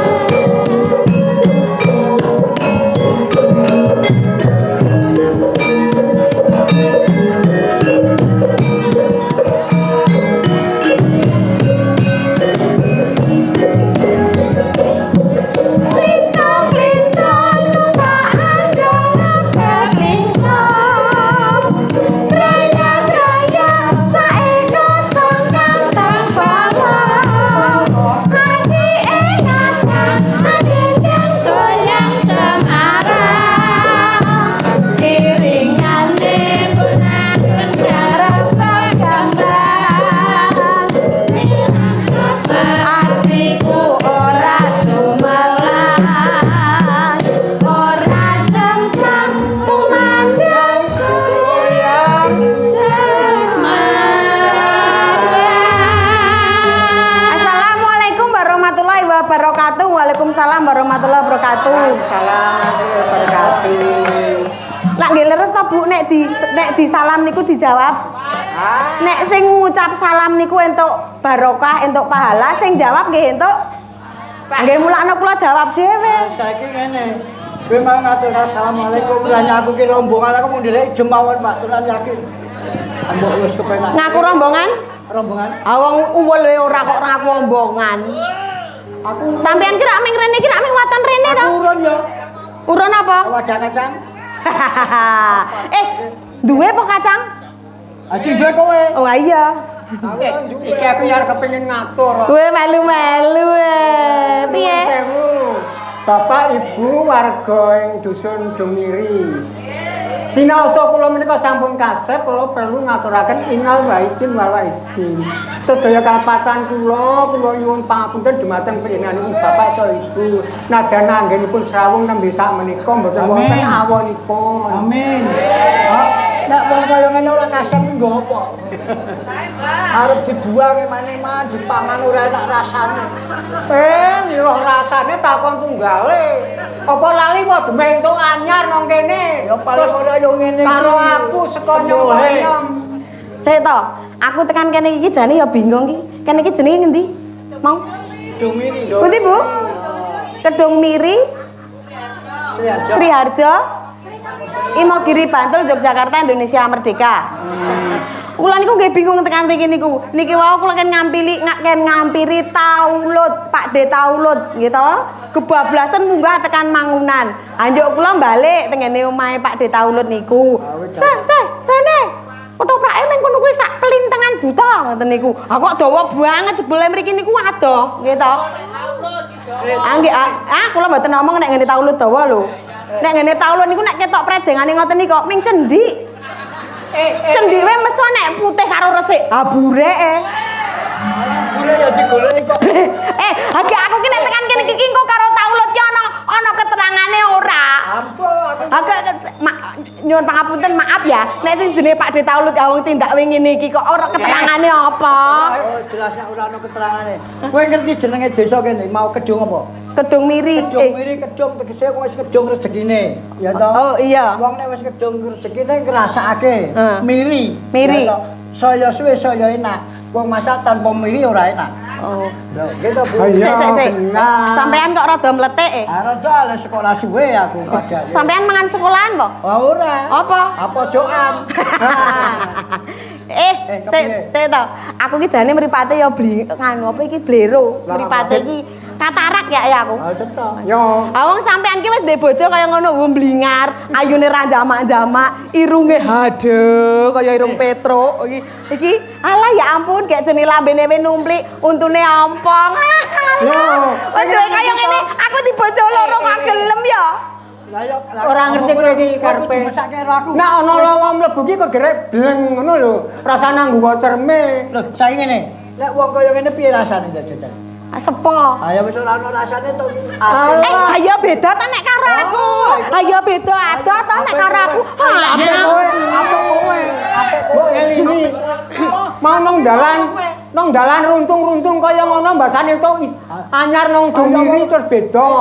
Lintang-lintang numpak andong ngapel lintang, kraya-kraya saeka sangkantang balong. Adike ngadang adendang goyang Semarang. Iringane bonang kendang rebab kembang. Atiku ora sumelang, ora semplang kumandang goyang Semarang. Assalamualaikum warahmatullahi wabarakatuh. Waalaikumsalam warahmatullahi wabarakatuh. Lah nggih leres to Bu nek di salam niku dijawab. Nek sing ngucap salam niku entuk barokah, entuk pahala, sing jawab nggih entuk. Nggih mulakno kula jawab dhewe. Saiki ngene. Kowe mau ngatur assalamualaikum lan aku ki rombongan aku mung nderek jemawon Pak tenan yakin. Mbok wis kepenak. Ngaku rombongan? Rombongan. Ah wong uwul wae ora kok ngaku rombongan. Aku sampean ki rak ming rene ki rak ming waton rene to. Aku urun ya. Urun apa? Wadah kacang. Duwe apa kacang? Aji duwe kowe. Oh iya. Iki aku ya kepengin ngatur. Kowe melu-melu piye? Bapak Ibu warga ing dusun Dumiri. Sinaosa kula menika sampun kasep kula perlu ngaturaken innal waidin wal waidin. Sedaya kalepatan kula kula nyuwun pangapunten dumateng panjenenganipun Bapak saha Ibu. Najan anggenipun srawung nembe sak menika mboten wonten awonipun. Amin. Nek Wong kaya ngene ora kasep nggo apa? Arep dibuang emane-eman dipangan ora enak rasane. Ngiroh rasane takon tunggale. Apa lali wae entuk anyar nang kene? Ya paling ora yo ngene iki. Karo aku saka nyong. Sik to, aku tekan kene iki jane ya bingung iki. Kene iki jenenge ngendi? Mau? Kedung Miri. Pundi, Bu? Kedung Miri. Sriharjo. Imogiri Bantul Yogyakarta Indonesia Merdeka. Kula niku nggih bingung tekan mriki niku. Niki wau kula kan ngampili ken ngampiri Taulut, Pak De Taulut nggih to. Kebablasan munggah tekan Mangunan. Anjuk kula balik tengene omahe Pak De Taulut niku. Seh, seh, rene. Ketoprake meng kono kuwi sak pelintengan buta ngoten niku. Ha kok dawa banget jebule mriki niku adoh nggih to. Ah nggih, ah kula mboten ngomong nek ngene Taulut dawa lho. Nek ngene Taulut niku nek ketok prejengane ngoten niku ming cendik. Cendhike meso nek putih karo resik. Ha bureke. Burek ya digoleki kok. Hagi aku ki nek tekan kene iki engko karo Taulut ki ana keterangane ora. Ampun aku. Aku nyuwun pangapunten maaf ya. Nek sing jenenge Pak De Taulut ya wong tindak wingi niki kok ora keterangane apa? Oh, jelas nek ora ana keterangane. Kowe ngerti jenenge desa kene mau Kedung apa? Kedung Miri. Kedung Miri, kedung tegese wis kedung rezekine, ya toh? Oh iya. Wong nek wis kedung rezekine ngrasakake miri. Miri. Saya suwe saya enak. Wong masak tanpa miri ora enak. Oh. Lho, gitu Bu. Sik sik sik. Sampean kok rada mletik e? Ah rada le sekolah suwe aku padahal. Sampean mangan sekolahan po? Oh, ora. Apa? Apa jokan? Sik to. Aku ki jane mripate ya bli nganu apa iki blero. Mripate iki katarak ya aku. Ah cetha. Yo. Ah wong sampean ki wis ndek bojo kaya ngono wong blingar, ayune ra jamak-jamak, irunge hadeh kaya irung Petruk iki. Iki alah ya ampun gek jenenge lambene we numplik, untune ompong. Lho, Waduh kaya ngene aku dibojo loro kok gelem ya. Ora ngerti kowe iki karepe. Nek ana lawa mlebu ki kok gerek bleng ngono lho. Rasane nggo cerme. Lho, saiki ngene. Nek wong kaya ngene piye rasane jajal? Sepo. Ayo wis ora ono rasane to. Ayo beda ta nek karo aku. Ayo beda adoh ta nek karo aku. Apik kowe, apik kowe. Apik kowe ngelingi. Mau nang dalan runtung-runtung kaya ngono mbasane to anyar nang Dongiri terus beda.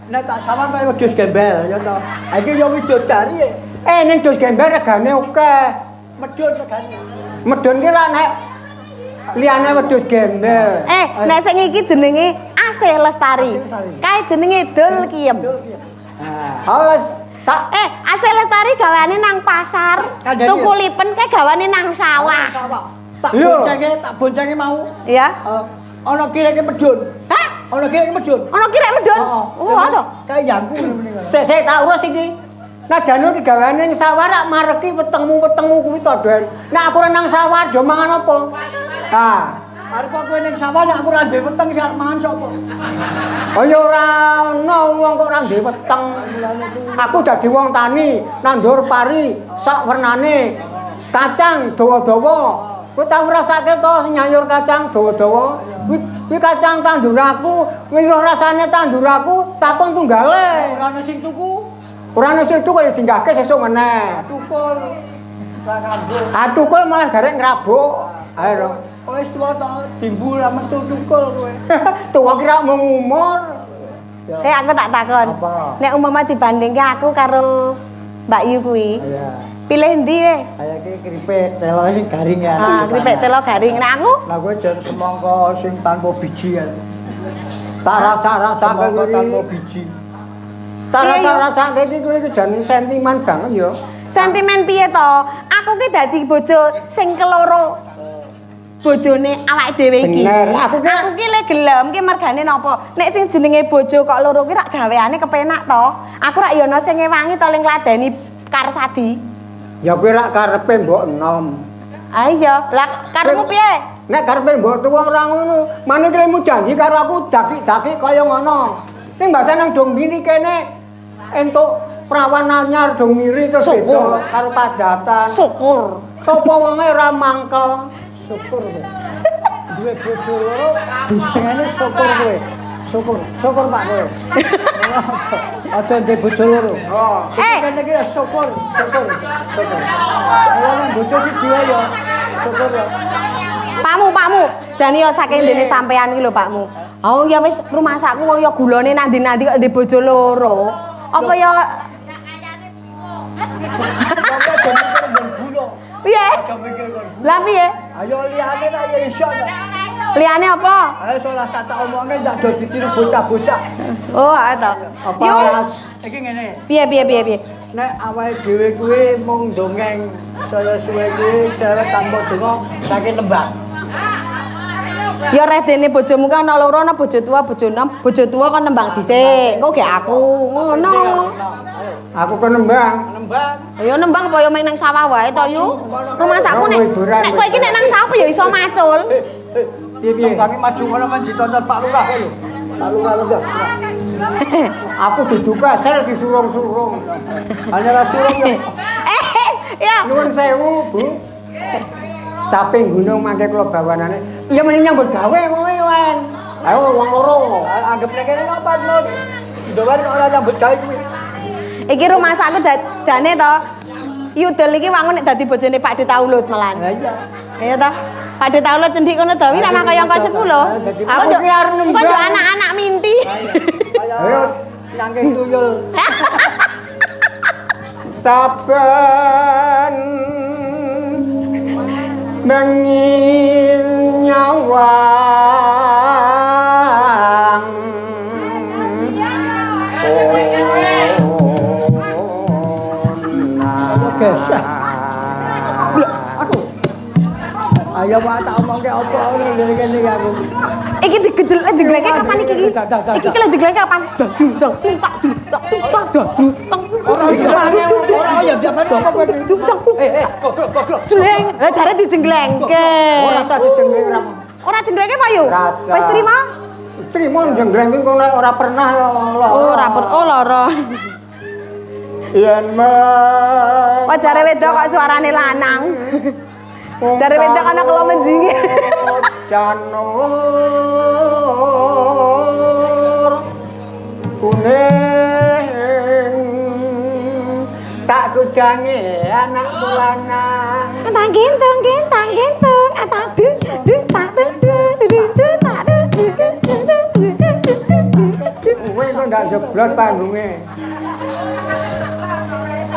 Nek tak sawang kaya wedhus gembel ya to. Iki ya widodari. Ning wedhus gembel regane akeh. Medhun regane. Medhun ki ra nek liyane wedhus gembel. Nek sing iki jenenge Asih Lestari. Kae jenenge Dul Kiem. Hales Asih Lestari gawane nang pasar, tuku lipen kae gawane nang sawah. Tak boncenge mau. Iya. Ana kireke medhun. Hah? Ana kireke medhun. Ana kirek medhun? Oh, to. Kae yangku ngene. Sik sik tak urus iki. Nah jane iki gawane ning sawah rak mareki wetengmu-wetengmu kuwi to, Den. Nek aku ora nang sawah do mangan apa? Ha, arep kowe ning sawah nek aku ora duwe weteng sing arep mangan sapa? Oh ya ora ono wong kok ora duwe weteng. Aku dadi wong tani, nandur pari sak wernane. Kacang dawa-dawa. Kowe tau ngrasake to nyayur kacang dawa-dawa? Kuwi kacang tandur aku, weruh rasane tandur aku, takon tunggale. Ora ono sing tuku. Ora ono sing tuku ya dinggahke sesuk meneh. Tukul. Ora kanggo. Ah tukul malah garek ngrabuk. Ayo. Wis tuwa to, dimbu ra metu tukul kowe. Tuwa ki ra mung umur. Aku tak takon. Nek umpama dibandingke aku karo Mbak Yu kuwi. Iya. Pilih endi wis? Saya ki keripik telo sing garing ya. Ah, keripik telo garing. Nek aku? Lah kowe jan semangka sing tanpa biji ya. Tak rasa-rasake kuwi tanpa biji. Tak rasa-rasake iki kowe iki jan sentimen banget ya. Sentimen piye to? Aku ki dadi bojo sing keloro. Bojone awake dhewe iki. Bener, aku ki le gelem ki mergane napa? Nek sing jenenge bojo kok loro ki rak gaweane kepenak to. Aku rak ya ana sing ngewangi to ling ngladeni Karsadi. Ya kowe rak karepe mbok enom. Ah iya, lah karepmu piye? Nek karepe mbok tuwa ora ngono. Mane ki lemu janji karo aku daki-daki kaya ngono. Ning mbasa nang Dongmiri kene entuk prawan anyar Dongmiri terus beda karo padatan. Syukur. Sopo wonge ora mangkel. Syukur kowe. Duwe bojo loro disengene syukur kowe. Syukur, syukur Pak kowe. Aja ndek bojo loro. Oh. Eh. Kene iki ya syukur, syukur, syukur. Kalau nang bojo siji wae ya syukur ya. Pakmu, pakmu. Jane ya saking dene sampean iki lho pakmu. Oh ya wis rumahsaku wong ya gulane nandi-nandi kok ndek bojo loro. Apa ya Wong aja mikir nggon gula. piye? Aja mikir nggon gula. Lah piye? Ayo liyane ra ya iso ta. Liyane apa? Ayo salah satu omonge ndak do ditiru bocah-bocah. Oh, ta. Apa Yo, iki ngene. piye piye piye piye? Nek awake dhewe kuwi mung dongeng saya suwe kuwi dewek tanpa donga saking lembah. Ya redene bojomu ki ana loro, ana bojo tua, bojo nom, bojo tua kon nembang dhisik. Engko gek aku ngono. Aku kon nembang. Nembang. Ya nembang apa ya main nang sawah wae to yu. Rumahsaku nek nek kowe iki nek nang sawah apa ya iso macul. Piye-piye? Nembange maju ngono men ditonton Pak Lurah kowe lho. Pak Lurah lho. Aku duduk kasar disurung-surung. Hanya ra surung ya. Eh, ya. Nuwun sewu, Bu. Caping gunung mangke kula bawanane. Iya mending nyambut gawe kowe, Wan. Ayo wong loro. Anggap nek kene napa Nur? Ndowan kok ora nyambut gawe kuwi. Iki rumahsaku jane to. Yudel iki wangun nek dadi bojone Pak De Taulut malan. Lah iya. Iya toh. Pak De Taulut cendik kono dawi ra kaya angka 10. Aku ki arep nembang. Kok yo anak-anak minti. Ayo Nangking tuyul. Saben bengi nyawang Geseh. Aku. Ayo mak tak omongke apa ngono ngene kene iki aku. Iki digejel jegleke kapan iki iki? Iki ki lho jegleke kapan? Dang dung dang tung tak dung tak tung tak dang dung tang. Ora ora ya biar apa kowe. Dung tang tung. Eh goblok goblok. Jleng. Lah jare dijenglengke. Ora usah dijengleng ora. Ora jenglengke Pak yu? Rasa. Wis trima? Trimo jengleng kuwi kono ora pernah lara. Oh, ora per oh lara. Yen men Wah jare wedok kok suarane lanang. Jare wedok ana kelo menjingi. Janur kuning tak kujange anakku lanang. Tang gintung gintang gintung atang dung dung tak dung dung dung dung tak dung dung dung dung dung dung dung. Kowe kok ndak jeblot panggunge.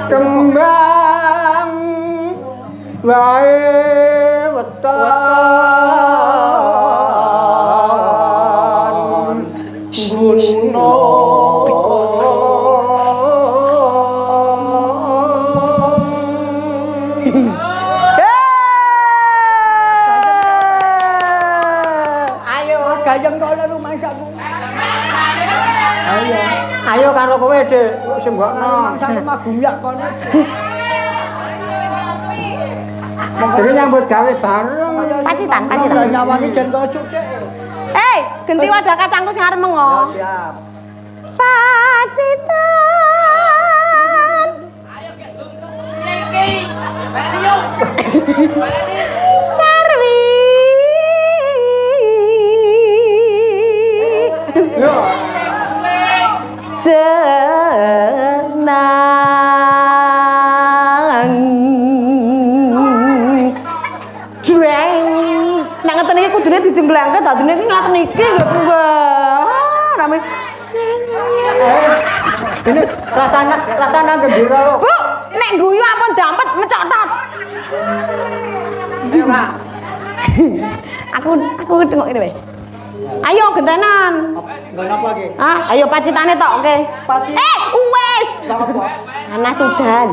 Kembang wae weton gunung. Ayo gayeng kono rumangsaku. Ayo. Ayo karo kowe, Dik, sing mbokno. Rumangsaku mah gumyak kono. Dhewe nyambut gawe bareng. Pacitan, pacitan. Nyawangi jen kocok, Dik. Eh, genti wadah kacangku sing arep mengo. Siap. Pacitan. Sarwi. Jenang. Jreng. Nek ngeten iki kudune dijenglengke dadine iki ngaten iki nggih Bu. Ah, rame. Ini rasana rasana gembira lho. Bu, nek guyu ampun dampet mecotot. Ayo, Kak. Aku tengok ini wae. Ayo gentenan. Nggon apa iki? Ah, ayo pacitane tok oke. Paci. Eh, wes. Lah apa? Panas udan.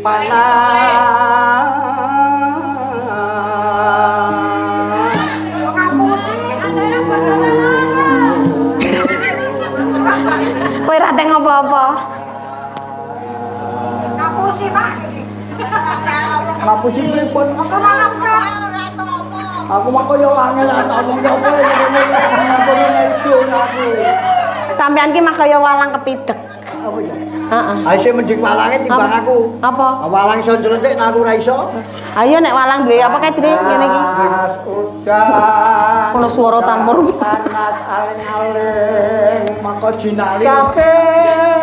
Panas. Kowe ra teng apa-apa. Ngapusi, Pak. Ngapusi pripun? Aku mah kaya angel tak omong apa ngene ngene itu aku. Sampean ki mah kaya walang kepidek. Apa ya? Heeh. Ah isih mending walange timbang aku. Apa? Walang iso njlentik nek aku ora iso. Ayo nek walang duwe apa kae jenenge ngene iki? Mas udan. Ono swara tanpa rupa. Panas aling-aling mangko jinali. Kabeh.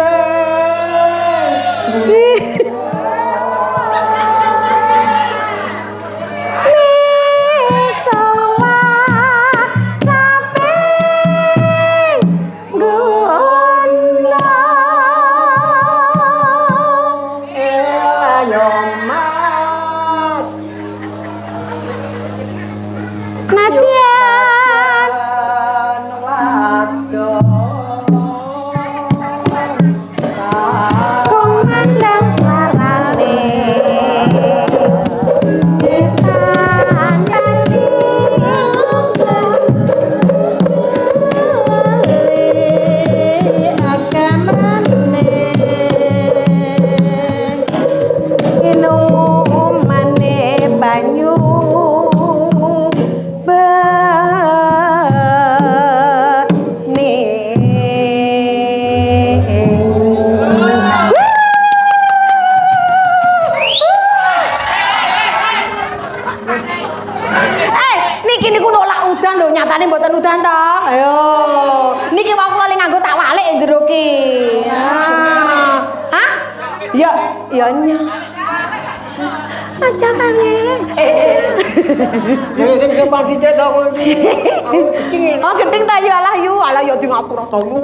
Oh gending ta yu alah yu alah ya di ngatur ta yu.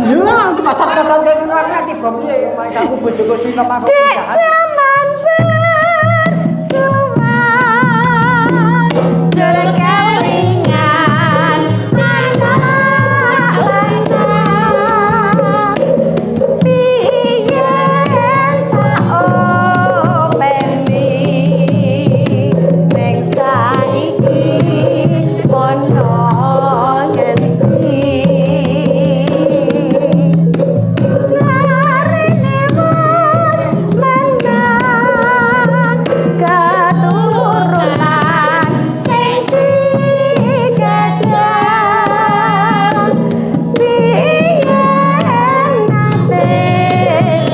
Yo lah kasat-kasat kaya ngono aku nek tiba piye aku bojoku sinom aku. Dek jaman berjuang jur kelingan anak lanang piye tak openi ning saiki ono ngendi jarene wis menang keturunan sing digadang piye nate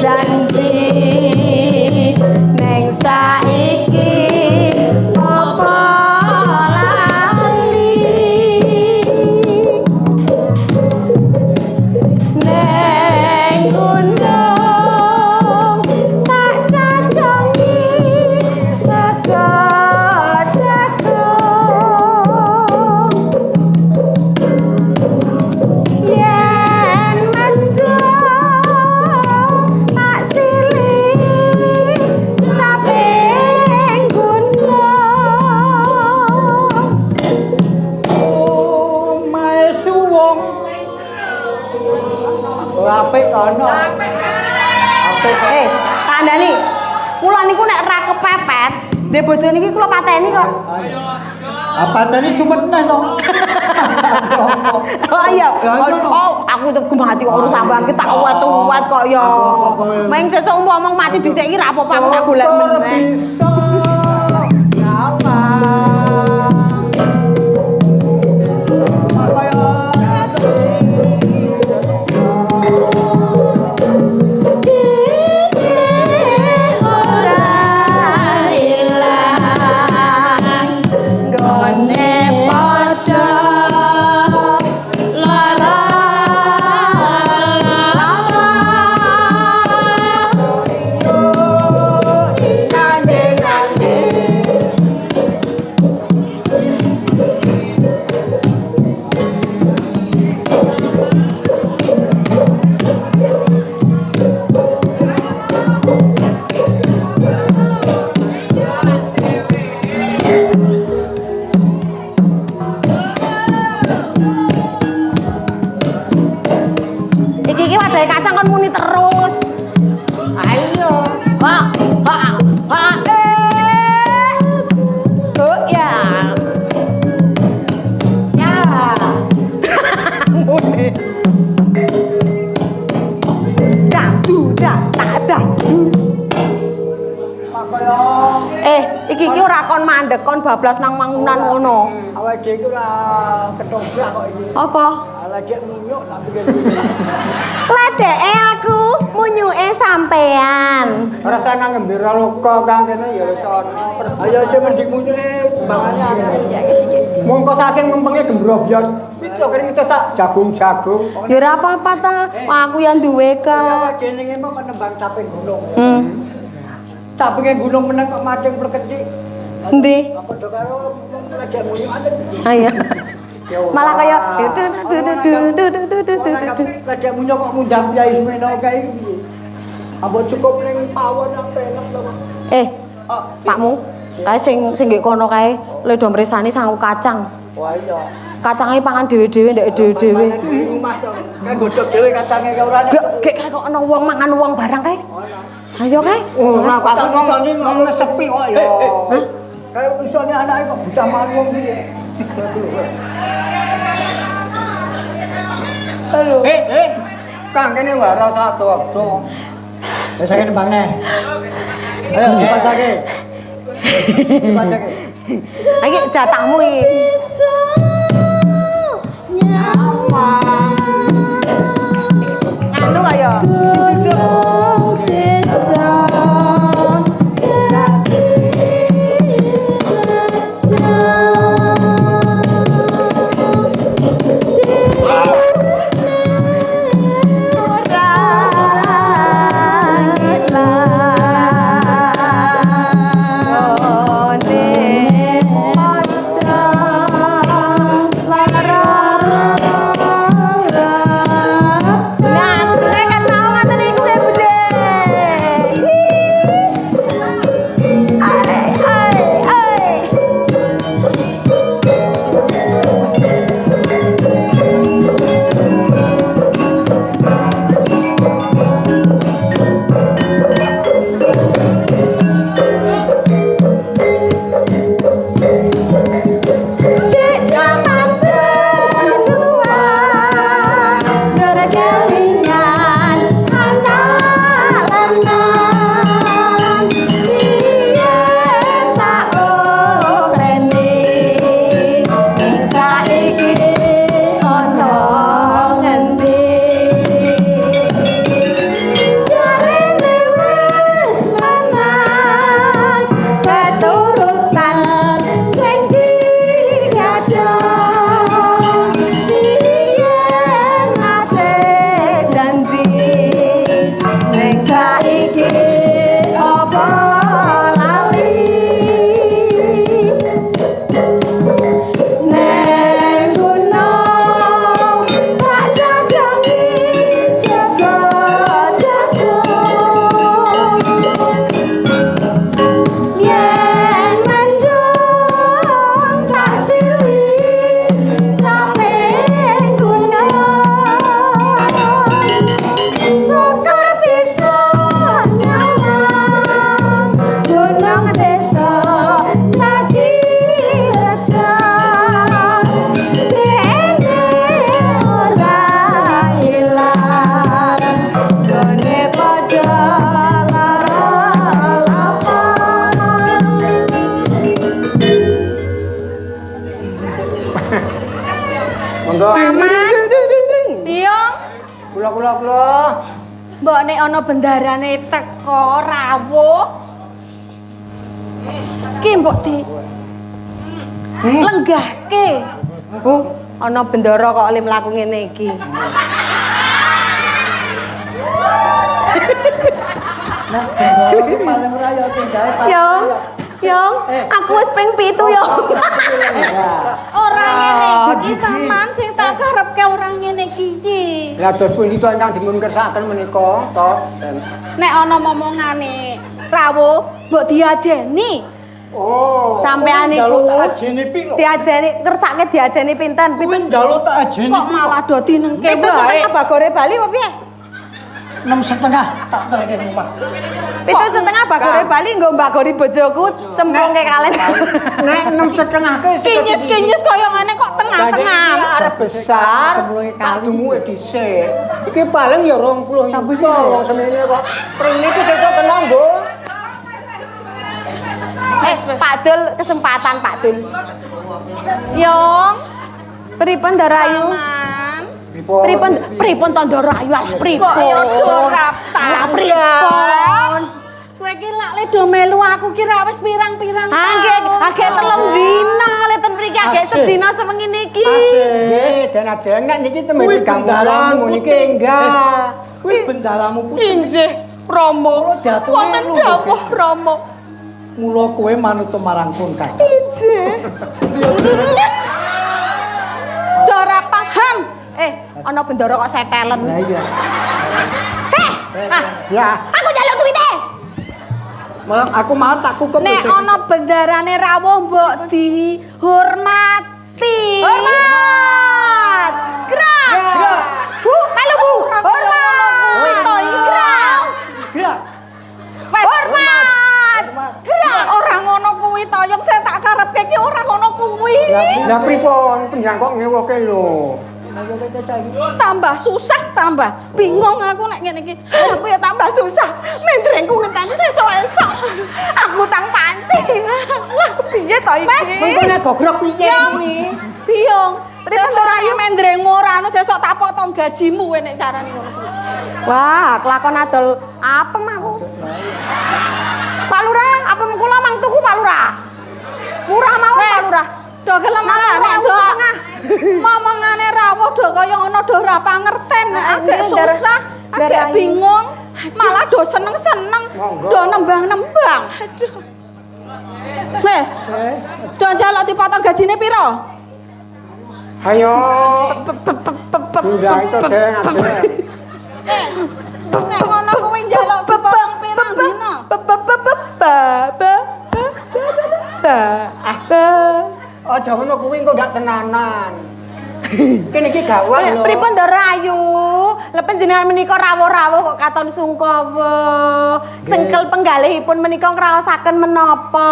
janji neng saiki apa lali neng gunung tak cadongi sego jagung yen mendung tak silih caping gunung. Omahe suwung. Apik kono. Apik. Kandhani. Kula niku nek ra kepepet, ndek bojo niki kula pateni kok. Apa tadi sumet neh to? Oh iya. Oh, aku tetep mati kok urus sampean ki tak uwat-uwat kok ya. Meng sesuk umpama mati dhisik iki ra apa-apa aku tak golek meneh. Bisa nyawang. Ora ilang gone padha lara Nande-nande. Iki iki wadahe kacang kon muni terus. Ayo. Ha ha ha eh. Oh ya. Ya. Muni. Da du da ta da du. Makaya Iki iki ora kon mandek kon bablas nang mangunan ngono. Awake dhewe iki ora ketobrak kok iki. Apa? Ledek munyuk tak pikir. Ledeke aku munyuke sampean. Ora usah nang gembira loka Kang kene ya wis ana. Ayo sing mending munyuke timbangane akeh. Mongko saking mempenge gembira bios. Iki kene kita sak jagung-jagung. Ya ora apa-apa ta, aku yang duwe kok. Jenenge mok nembang caping gunung. Capinge gunung meneng kok mating perketik. Endi? Apa do karo ledek munyukane. Ayo. Malah kaya du du du du du du du du du. Ledek munyuk kok ngundang Kyai Semeno kae iki piye? Apa cukup ning pawon apa enak to? Pakmu, kae sing sing nggek kono kae le do mresani sangu kacang. Wah iya. Kacange pangan dhewe-dhewe ndek dhewe-dhewe. Di rumah to. Kae godhog dhewe kacange kae ora. Gek kae kok ana wong mangan wong barang kae. Ayo kae. Ora kok aku ngomong sepi kok ya. Kae isone anake kok bocah mangan wong piye? Halo. Kang kene wae ora usah ado-ado. Wis saiki nembangne. Ayo dipacake. Dipacake. Iki jatahmu iki. Anu ayo dijujuk. Mbok nek ana bendarane teko rawuh ki mbok di lenggahke. Ana bendara kok oleh mlaku ngene iki. Nah, bendara ki paling ora ya tinggae. Yong, Yong, aku wis ping 7 Yong. Ora ngene iki paman sing tak karepke ora ngene iki. Lah terus pundi to ingkang dipun kersakaken menika to? Nek ana momongane rawuh mbok diajeni. Oh, sampean niku diajeni ngersake diajeni pinten? Wis njaluk tak ajeni. Kok malah do dinengke wae. 7,5 bagore Bali apa piye? 6,5 tak terke omah. 7,5 bagore Bali nggo mbagori bojoku cemplungke kalen. Nek 6,5 ke kinyis-kinyis kaya ngene kok tengah-tengah. Arep besar kadumuke dhisik. Iki paling ya 20 yuta wong semene kok. Prene iki sesuk kena nggo. Pak Dul, kesempatan Pak Dul. Yong, pripun Ndarayu? Pripun? Pripun pripun to Ndoro Ayu alah pripun? Kok ya do ora Lah pripun? Kowe iki lak le do melu aku ki ra wis pirang-pirang Angge agek telung dina le ten mriki agek sedina sewengi niki. Nggih, Den Ajeng nek niki tembe Kuwi bendaramu niki enggak. Kuwi bendaramu putih. Injih, Rama. Wonten dawuh Rama. Mula kowe manut marang pun kakang. Injih. Do ora paham. Ana bendara kok setelen. Lah iya. Ah, Ya, aku njaluk duwite. Malah aku mau tak kukup. Nek ana bendarane rawuh mbok dihormati. Hormat. Gerak. Gerak. Bu, melu Bu. Hormat. Kuwi to iya. Gerak. Gerak. Wes Hormat. Gerak. Ora ngono kuwi to, yang saya tak karepke ki ora ngono kuwi. Lah pripun panjenengan kok ngewoke lho. Tambah susah, tambah bingung aku nek ngene iki. Aku ya tambah susah. Mendrengku ngenteni sesuk-esuk. Aku utang panci. Lah kepiye to iki? Mengko nek gogrok piye kuwi? Biyung. Pripun Sesuk ayu mendrengmu ora anu sesuk tak potong gajimu kowe nek carane ngono kuwi. Wah, kelakon adol apem aku. Pak Lurah, apem kula mang tuku Pak Lurah. Murah mawon Pak Lurah. Do gelem ora nek do setengah. Momongane rawuh do kaya ngono do ora pangerten, agak susah, agak bingung, malah do seneng-seneng, do nembang-nembang. Aduh. Wes. Do njaluk dipotong gajine piro? Ayo. Bunda itu Den Ajeng. Nek ngono kuwi njaluk dipotong pirang dina? Aja ngono kuwi engko ndak tenanan. Kene iki gawat lho. Pripun Ndoro Ayu? Lha panjenengan menika rawuh-rawuh kok katon sungkawa. Sengkel penggalihipun menika ngraosaken menapa?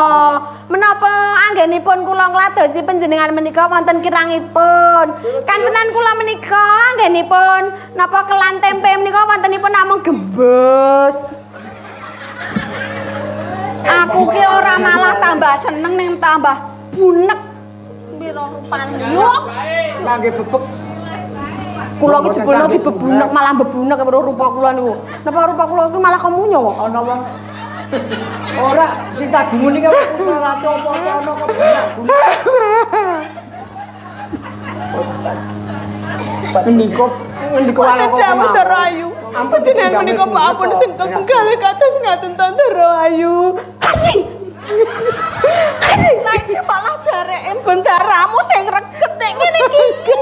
Menapa anggenipun kula ngladosi panjenengan menika wonten kirangipun? Kantenan kula menika anggenipun napa kelan tempe menika wontenipun namung gembus. Aku ki ora malah tambah seneng ning tambah bunek. Piro rupane yo. Kangge bebek. Kula ki jebulno dibebunek malah bebunek karo rupa kula niku. Napa rupa kula ki malah kemunyo kok. Ana wong ora sing tak gumun iki putra ratu apa-apa ana kok bunek. Ngendika ngendika Wonten dawuh Ndoro Ayu. Ampun Panjenengan menika Pak ampun sengkel penggalih kados ngaten to Ndoro Ayu. Asih. Lah iki malah jareke bendaramu sing reget nek ngene iki.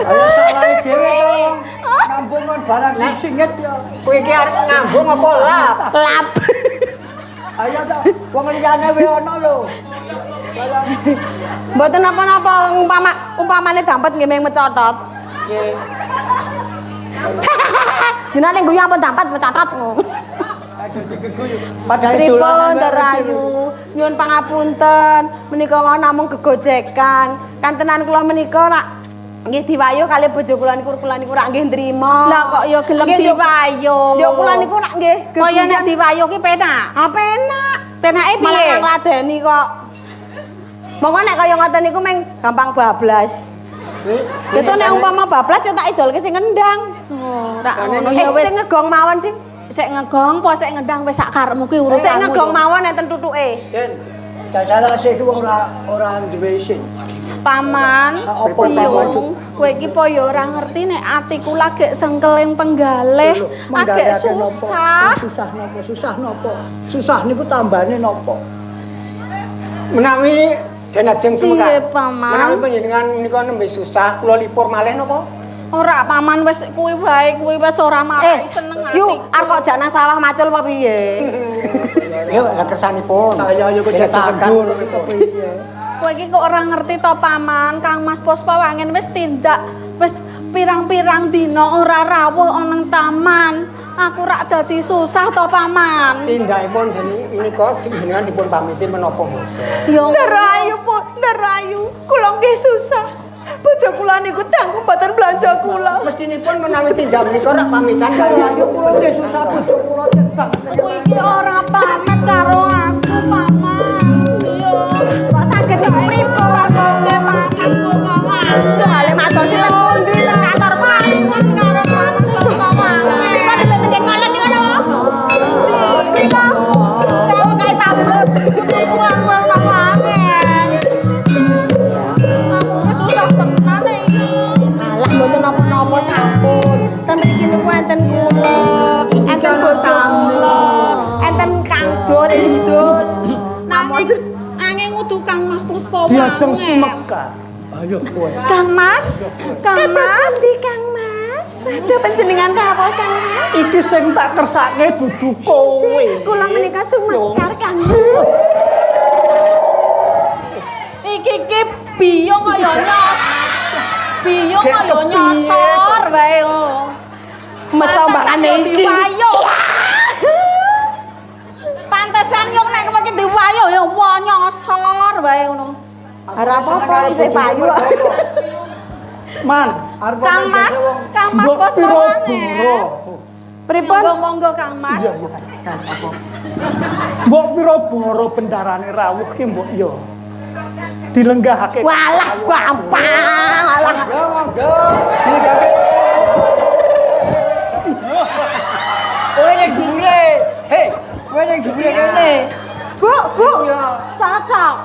Ayo salahe dhewe to wong. Ngambung kon barang sing singit ya. Kowe iki arep ngambung apa lap? Lap. Ayo to wong liyane wae ana lho. Mboten napa-napa umpama umpamane dampet nggih mung mecotot. Nggih. Jenenge guyu ampun dampet mecotot ngono. Padahal Pripun dolanan Ndoro Ayu? Nyuwun pangapunten, menika wau namung gegojekan. Kantenan kula menika rak nggih diwayuh kalih bojo kula niku rak nggih nrima. Lah kok ya gelem diwayuh. Ya kula niku rak nggih. Kaya nek diwayuh ki penak. Ah penak. Penake piye? Malah ngladeni kok. Monggo nek kaya ngoten niku meng gampang bablas. Itu nek umpama bablas ya tak ijolke sing ngendang. Oh, rak ngono ya wis. Sing ngegong mawon, Ding. Sik ngegong apa sik ngendang wis sak karepmu ki urusanmu. Sik ngegong mawon enten tutuke. Den, dasar sih wong ora duwe isin. Paman, apa paman? Kowe iki po ya ora ngerti nek atiku lagi sengkeling penggalih, agek susah. Susah napa? Susah napa? Susah niku tambane napa? Menawi Den Ajeng Sumekar. Piye, Paman? Menawi panjenengan menika nembe susah, kula lipur malih napa? Ora paman wis kuwi wae, kuwi wis ora marai seneng atiku. Yu, arep kok jak nang sawah macul apa piye? Yo, lah kersanipun. Ayo ayo kok tandur kepiye. Kowe iki kok ora ngerti to paman, Kang Mas Puspa Wangen wis tindak wis pirang-pirang dina ora rawuh ana nang taman. Aku rak dadi susah to paman. Tindakipun menika jenengan dipun pamiti menapa mboten? Yo Nderayu, Bu, nderayu. Kula nggih susah. Bojo kula niku tanggung mboten blanja kula. Mestinipun menawi tindak menika rak pamitan karo ayo kula nggih susah bojo kula cetak. Kowe iki ora pamit karo aku paman. Yo kok saged niku pripun? Mas Puspa Wangen. Soale matos Diajeng sumekar. Ayo kowe. Kang Mas, Kang Mas, Pundi Kang Mas? Aduh panjenengan rawuh Kang Mas. Iki sing tak kersake dudu kowe. Kula menika sumekar Kang Mas. Iki ki biyung kaya nyos. Biyung kaya nyosor wae. Mesombakane iki. Diwayuh. Pantesan yo nek kowe iki diwayuh ya nyosor wae ngono. Ora apa-apa isih payu. Man, Kang Mas, Kang Mas mbok bos piro mawangen. boro? Pripun? Monggo-monggo Kang Mas. Iya, iya. Mbok piro boro bendarane rawuh ki mbok yo. Dilenggahake. Walah gampang. Walah. Monggo, monggo. Kowe ning dhuwure. Hei, kowe ning dhuwure kene. Bu, Bu. Cocok.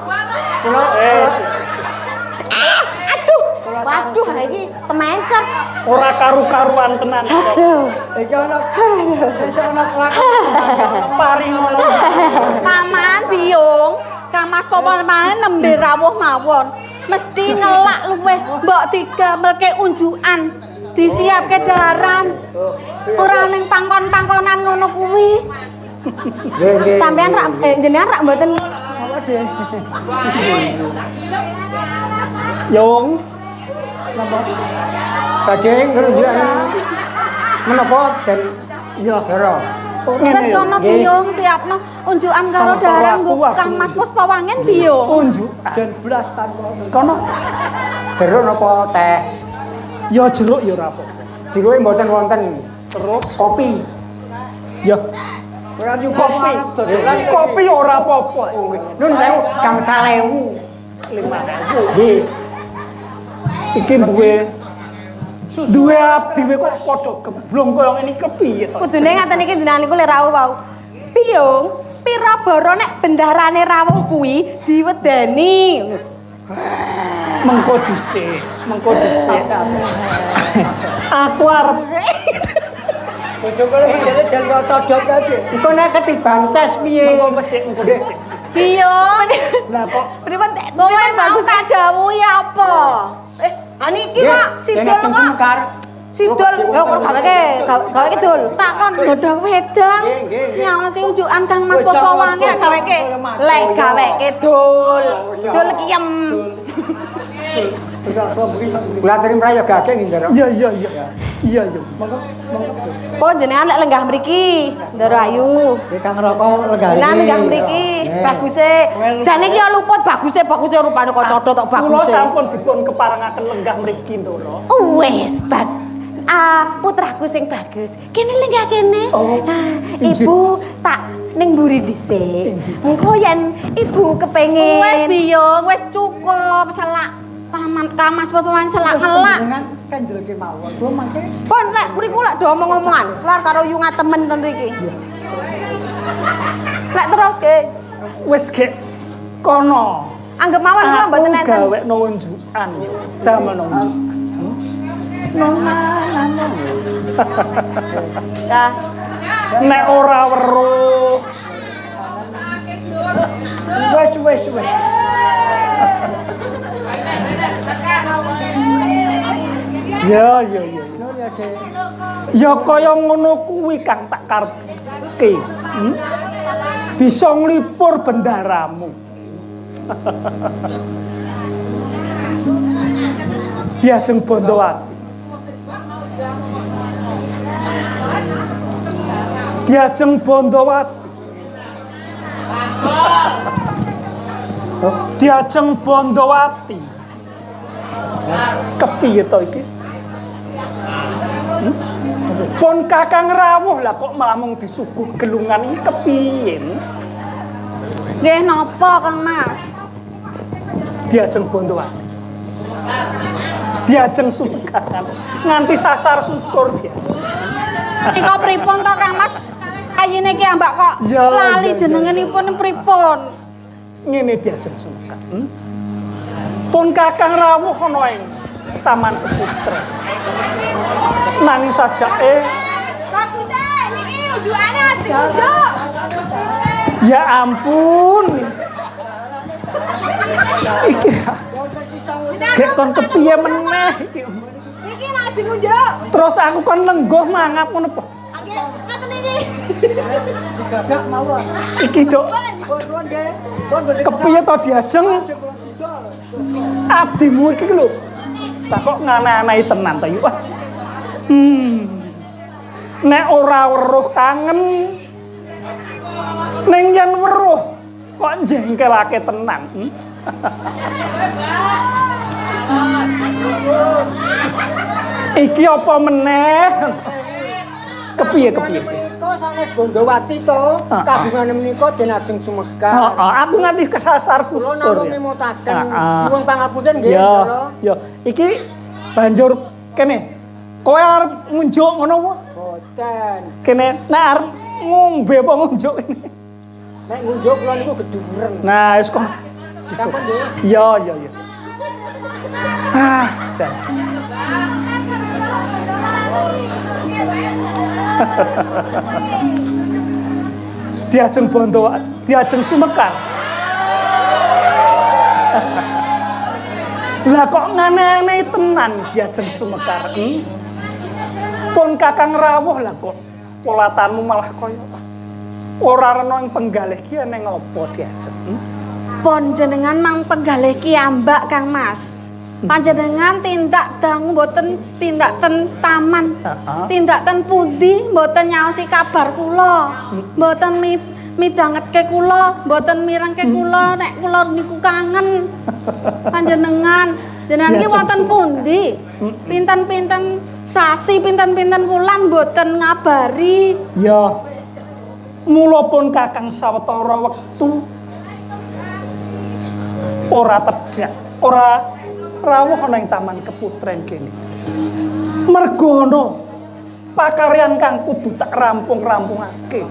Kula Wes, wes, wes. Aduh. Waduh, iki temencet. Ora karu-karuan tenan kok. Aduh. iki ana sesuk ana kelakon. Paring ngono. Paman biyung, Kang Mas popone nembe rawuh mawon. Mesti ngelak luweh mbok digamelke unjukan, disiapke daharan. Ora ning pangkon-pangkonan ngono kuwi. Nggih, nggih. Sampean rak jenengan rak mboten Yung, Badhe ngrunjukan menapa den ya Ndara. Wis kono biyung siapno unjukan karo Sama daharan aku, nggo aku Kang Mas Puspawangen biyung. Unjukan. Jan blas tanpa. Kono Jeruk napa teh? ya jeruk ya ora apa-apa. Jeruke mboten wonten. Terus Kopi. ya Ora juga kopi. Kopi ya ora apa-apa. Nun sewu gangsal ewu. 5.000. Nggih. Iki duwe duwe abdi kok padha gemblong kaya ngene iki kepiye to? Kudune ngaten iki jenengan niku le rawuh wau. Biyung, pira bara nek bendarane rawuh kuwi diwedeni. Mengko dhisik, mengko dhisik. Aku arep Bojo kowe jane jan kok codot aja. Engko nek ketiban tes piye? mengko mesik mengko dhisik. Biyung, Lah kok Pripun kowe pripun mau bagus tak dawuhi apa? Niki kok sidul kok. Sidul, lho kok gaweke, gaweke dul. Tak kon godhong wedang. Nyaosi unjukan Kang Mas Puspawangen Gaweke, lek gaweke dul. Dul kiem. Kula aturi mraya gage nggih, Ndara. Iya iya iya. Iya iya. Monggo monggo. Pun jenengan lek lenggah mriki, Ndara Ayu. Nggih Kang Roko lenggah Jenengan lenggah mriki, baguse. Jane iki ya luput baguse, baguse rupane kok codot tok Kula baguse. sampun dipun keparengaken lenggah mriki, Ndara. Wes, bag. Putraku sing bagus. Kene lenggah kene. Oh, Ah, injih. ibu tak ning mburi dhisik. Injih. Mengko yen ibu kepengin Wes biyung, wes cukup selak. Paman Kang Mas Puspawangen selak ngelak. Jenengan kendel kemawon. Kula mangke Pon lek mriku lek do omong-omongan, keluar karo yu ngatemen ten mriki. Lek terus ke, Wis gek kono. anggap mawon kula mboten Aku enten. gawekno unjukan yo. Damelno unjukan. Dah. Nek ora weruh wes wes wes. Ya ya ya. Ya kaya ngono kuwi Kang tak karepke. Hmm? Bisa nglipur bendaramu. Diajeng Bondowati. Diajeng Bondowati. Diajeng Bondowati. Kepiye to iki? Pun Kakang rawuh lah kok malah mung disuguh gelungan iki kepiye? Nggih napa Kang Mas? Diajeng Bondowati. Diajeng sumegaran nganti sasar susur diajeng. Nika pripun to Kang Mas? Ayine ki ambak kok Ya, lali ya, ya, jenenganipun pripun? Ngene diajeng sumegar. Pun Kakang rawuh ana ing Taman Keputren. Nanging sajake Baguse niki unjukane ajeng unjuk. ya ampun. Iki. Gek kon kepiye meneh iki. Iki lajeng ngunjuk. Terus aku kon lengguh mangap ngono apa? Nggih, ngaten iki. Digadak mawon. Iki, Dok. Kepiye to diajeng? Abdimu iki lho. Lah kok ngana-anai tenan to yuk. Nek ora weruh kangen. Ning yen weruh kok njengkelake tenan. Iki apa meneh? Kepiye kepiye? Menika sanes Bondowati to, kagungane menika Den Ajeng Sumekar. Heeh, aku nganti kesasar Kula susur. namung ngemutaken nyuwun pangapunten nggih, Ya, Ndara. ya. Iki banjur kene. Kowe arep ngunjuk ngono apa? Boten. Kene nek arep ngombe apa ngunjuk kene. Nek ngunjuk kula niku geduren. Nah, wis kok. Sampun nggih. Ya, ya, ya. Ah, jan. Diajeng Bondo, diajeng Sumekar. Lah kok ngene-ngene tenan diajeng Sumekar. Pun Kakang rawuh lah kok polatanmu malah kaya ora rena ing penggalih ki eneng apa diajeng. Pun jenengan mang penggalih ki ambak Kang Mas. Panjenengan tindak dangu mboten tindak ten taman. Tindak ten pundi mboten nyaosi kabar kula. Mboten midhangetke kula, mboten mirengke kula nek kula niku kangen. Panjenengan jenengan iki wonten pundi? Pinten-pinten sasi, pinten-pinten wulan mboten ngabari. Ya. Mula pun Kakang sawetara wektu ora tedhak, ora rawuh ana ing taman keputren kene. Mergo ana pakaryan kang kudu tak rampung-rampungake.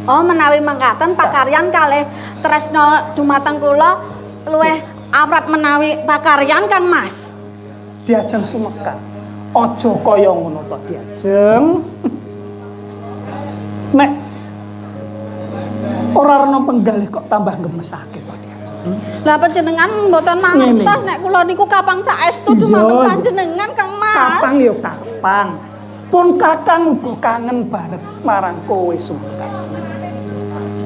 Oh, menawi mangkaten pakaryan kalih tresna dumateng kula luwih awrat menawi pakaryan Kang Mas. Diajeng Sumekar. Aja kaya ngono to diajeng. Nek ora rena penggalih kok tambah gemesake to diajeng. Lah panjenengan mboten mangertos nek kula niku kapang saestu dumateng panjenengan Kang Mas. Kapang ya kapang. Pun Kakang uga kangen banget marang kowe Sumekar.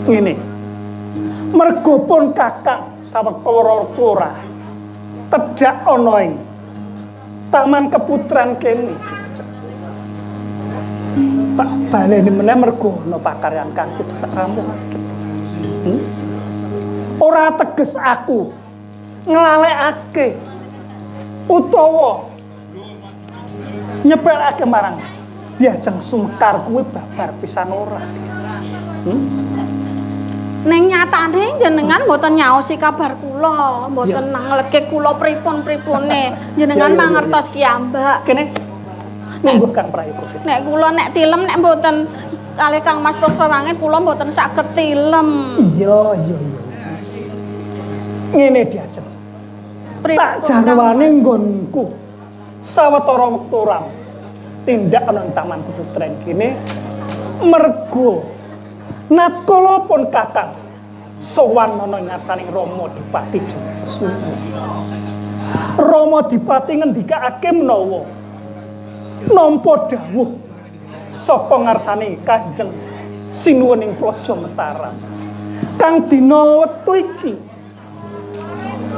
Ngene. Mergo pun Kakang sawetara ora tedhak ana ing taman keputran kene. Tak baleni meneh mergo ana pakaryan kang kudu tak rampungake. Ora teges aku nglalekake utawa nyepelake marang diajeng Sumekar kuwi babar pisan ora diajeng. Ning nyatane jenengan mboten nyaosi kabar kula, mboten nangletke kula pripun-pripune. Jenengan mangertos ki ambak. Kene monggo Kang Prayoga. Nek kula nek tilem nek mboten kalih Kang Mas Puspawangen kula mboten saged tilem. Iya, iya, iya. Ngene diajeng. Tak jarwane nggonku sawetara wektu ora tindak ana ing taman keputren kene mergo natkala pun Kakang sowan ana ing ngarsaning Rama Dipati Jana. Rama Dipati ngendikake menawa nampa dawuh saka ngarsane Kanjeng Sinuwun ing Praja Mataram. Kang dina wektu iki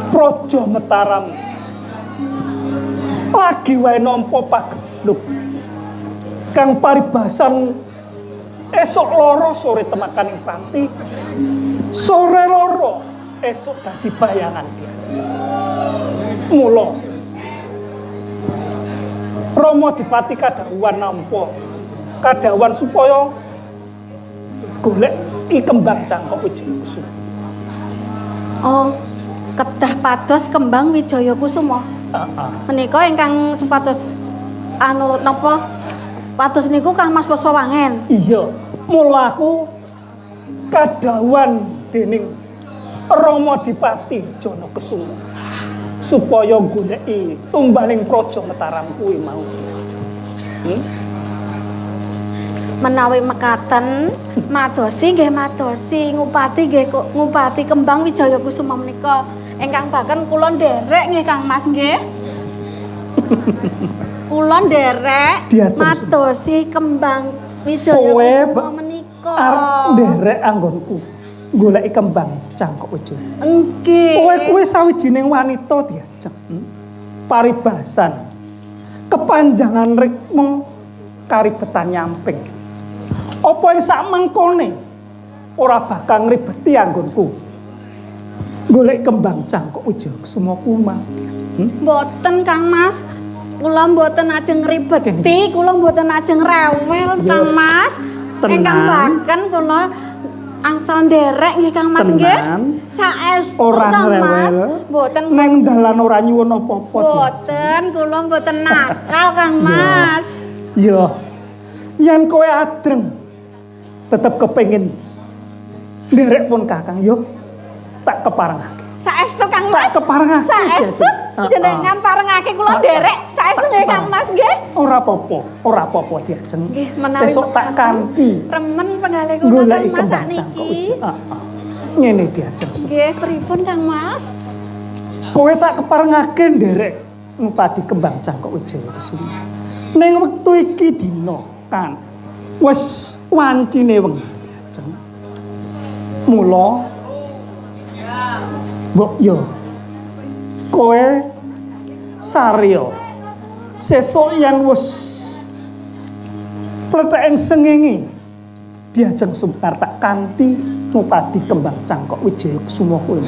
Praja Mataram lagi wae nampa pagebluk kang paribasan esuk loro sore temakaning pati, sore loro esuk dadi bayangan diajeng. Mula Rama Dipati kadhawuhan nampa kadhawuhan supaya golek i kembang cangkok Wijaya Kusuma. Oh, kedah pados kembang Wijaya Kusuma. Menika ingkang supados anu napa pados niku Kang Mas Puspawangen. Iya, mula aku kadhawuhan dening Rama Dipati Jana Kesuma supaya goleki tumbaling Praja Mataram kuwi mau diajeng. Menawi mekaten madosi nggih madosi ngupati nggih ngupati kembang Wijaya Kusuma menika. Ingkang baken kula nderek nggih Kang Mas nggih. Kula nderek madosi kembang Wijaya Kusuma menika. Arep nderek anggonku goleki kembang Cangkok Wijaya. Nggih. Kowe kuwi sawijining wanita diajeng. Paribasan. Kepanjangan rikma karibetan nyamping. Apa ing sak mengkone ora bakal ngribeti anggonku golek kembang Cangkok Wijaya Kusuma kuma. Mboten Kang Mas. Kula mboten ajeng ngribeti, kula mboten ajeng rewel Kang Mas. Ingkang baken kula angsal nderek nggih Kang Mas nggih. Saestu Kang Mas. Mboten neng dalan ora nyuwun apa-apa. Mboten, kula mboten nakal Kang Mas. Yo. Yen kowe adreng tetep kepengin nderek pun Kakang yo tak keparengake. Saestu Kang Mas. Tak keparengake. Saestu jenengan parengake kula nderek. Saestu nggih Kang Mas nggih. Ora apa-apa, ora apa-apa diajeng. Sesuk tak kanthi. Remen penggalih kula Kang Mas sakniki. Heeh. Ngene diajeng. Nggih, pripun Kang Mas? Kowe tak keparengake nderek ngupadi kembang Cangkok Wijaya Kusuma. Ning wektu iki dina kan wis wancine wengi diajeng. Mula mbok yo kowe sarya sesuk yen wis pleteken sengenge diajeng Sumekar tak kanthi ngupadi kembang Cangkok Wijaya Kusuma kuwi.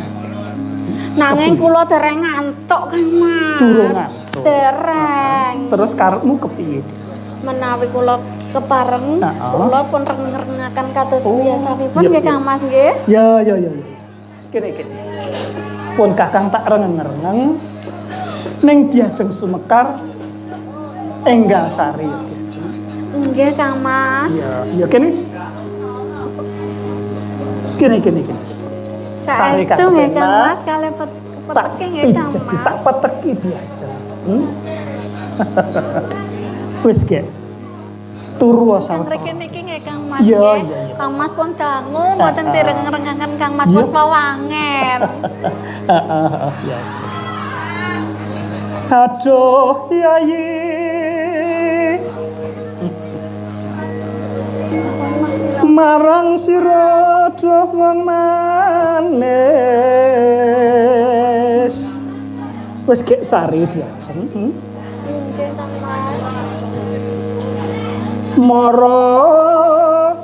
Nanging kula dereng ngantuk Kang Mas. Durung ngantuk. Dereng. Terus karepmu kepiye? Menawi kula kepareng, kula pun reng-rengaken kados biasanipun nggih Kang Mas nggih. Ya ya ya. Kene kene. Pun Kakang tak rengeng-rengeng ning diajeng Sumekar enggal sari diajeng. Nggih Kang Mas. Ya, ya kene. Kene kene kene. Saestu nggih Kang Mas kalih peteki nggih Kang Mas. Tak peteki diajeng. Wis gek. Turu sawetara. Mriki niki nggih Kang Mas nggih. Kang Mas pun dangu mboten direngeng-rengaken Kang Mas wis pewangen. Heeh, ya. Aduh, Yayi. Marang sira duh wong manis. Wis gek sari diajeng. Nggih Kang Mas. Mara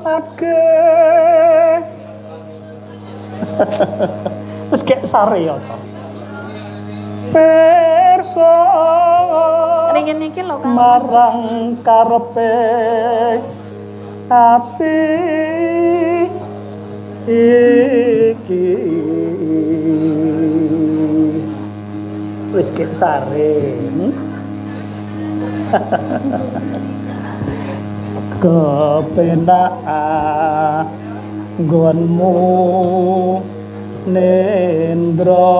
ake. Wis gek sare ya to. Pirsa ringen iki lho Kang Mas. Marang karepe ati iki. Wis gek sare. Kepenak nggonmu nendra.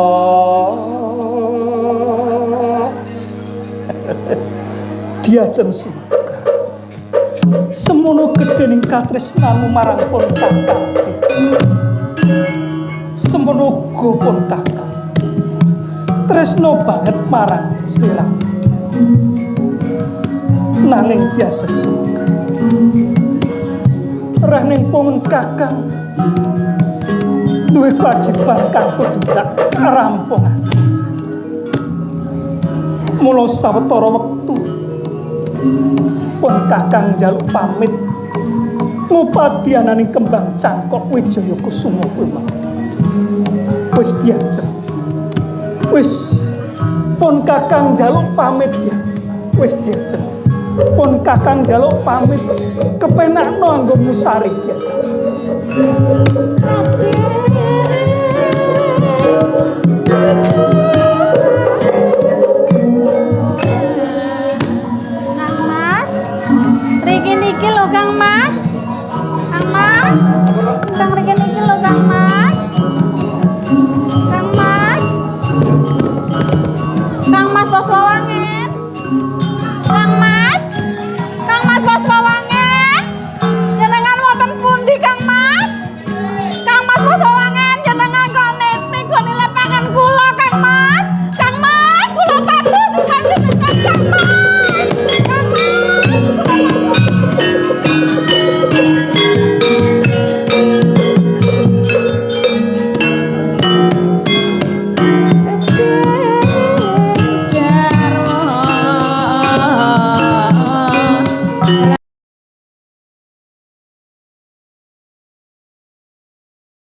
Diajeng Sumekar semono gedhening katresnanmu marang pun Kakang. Semono uga pun Kakang tresno banget marang sliramu diajeng. Nanging diajeng Sumekar reh ning pun Kakang duwe kewajiban kang kudu tak rampungake. Mula sawetara wektu pun Kakang njaluk pamit ngupadi ananing kembang Cangkok Wijaya Kusuma kuwi mau. Wis diajeng. Wis pun Kakang njaluk pamit diajeng. Wis diajeng. Pun Kakang njaluk pamit kepenakno anggonmu sari diajeng.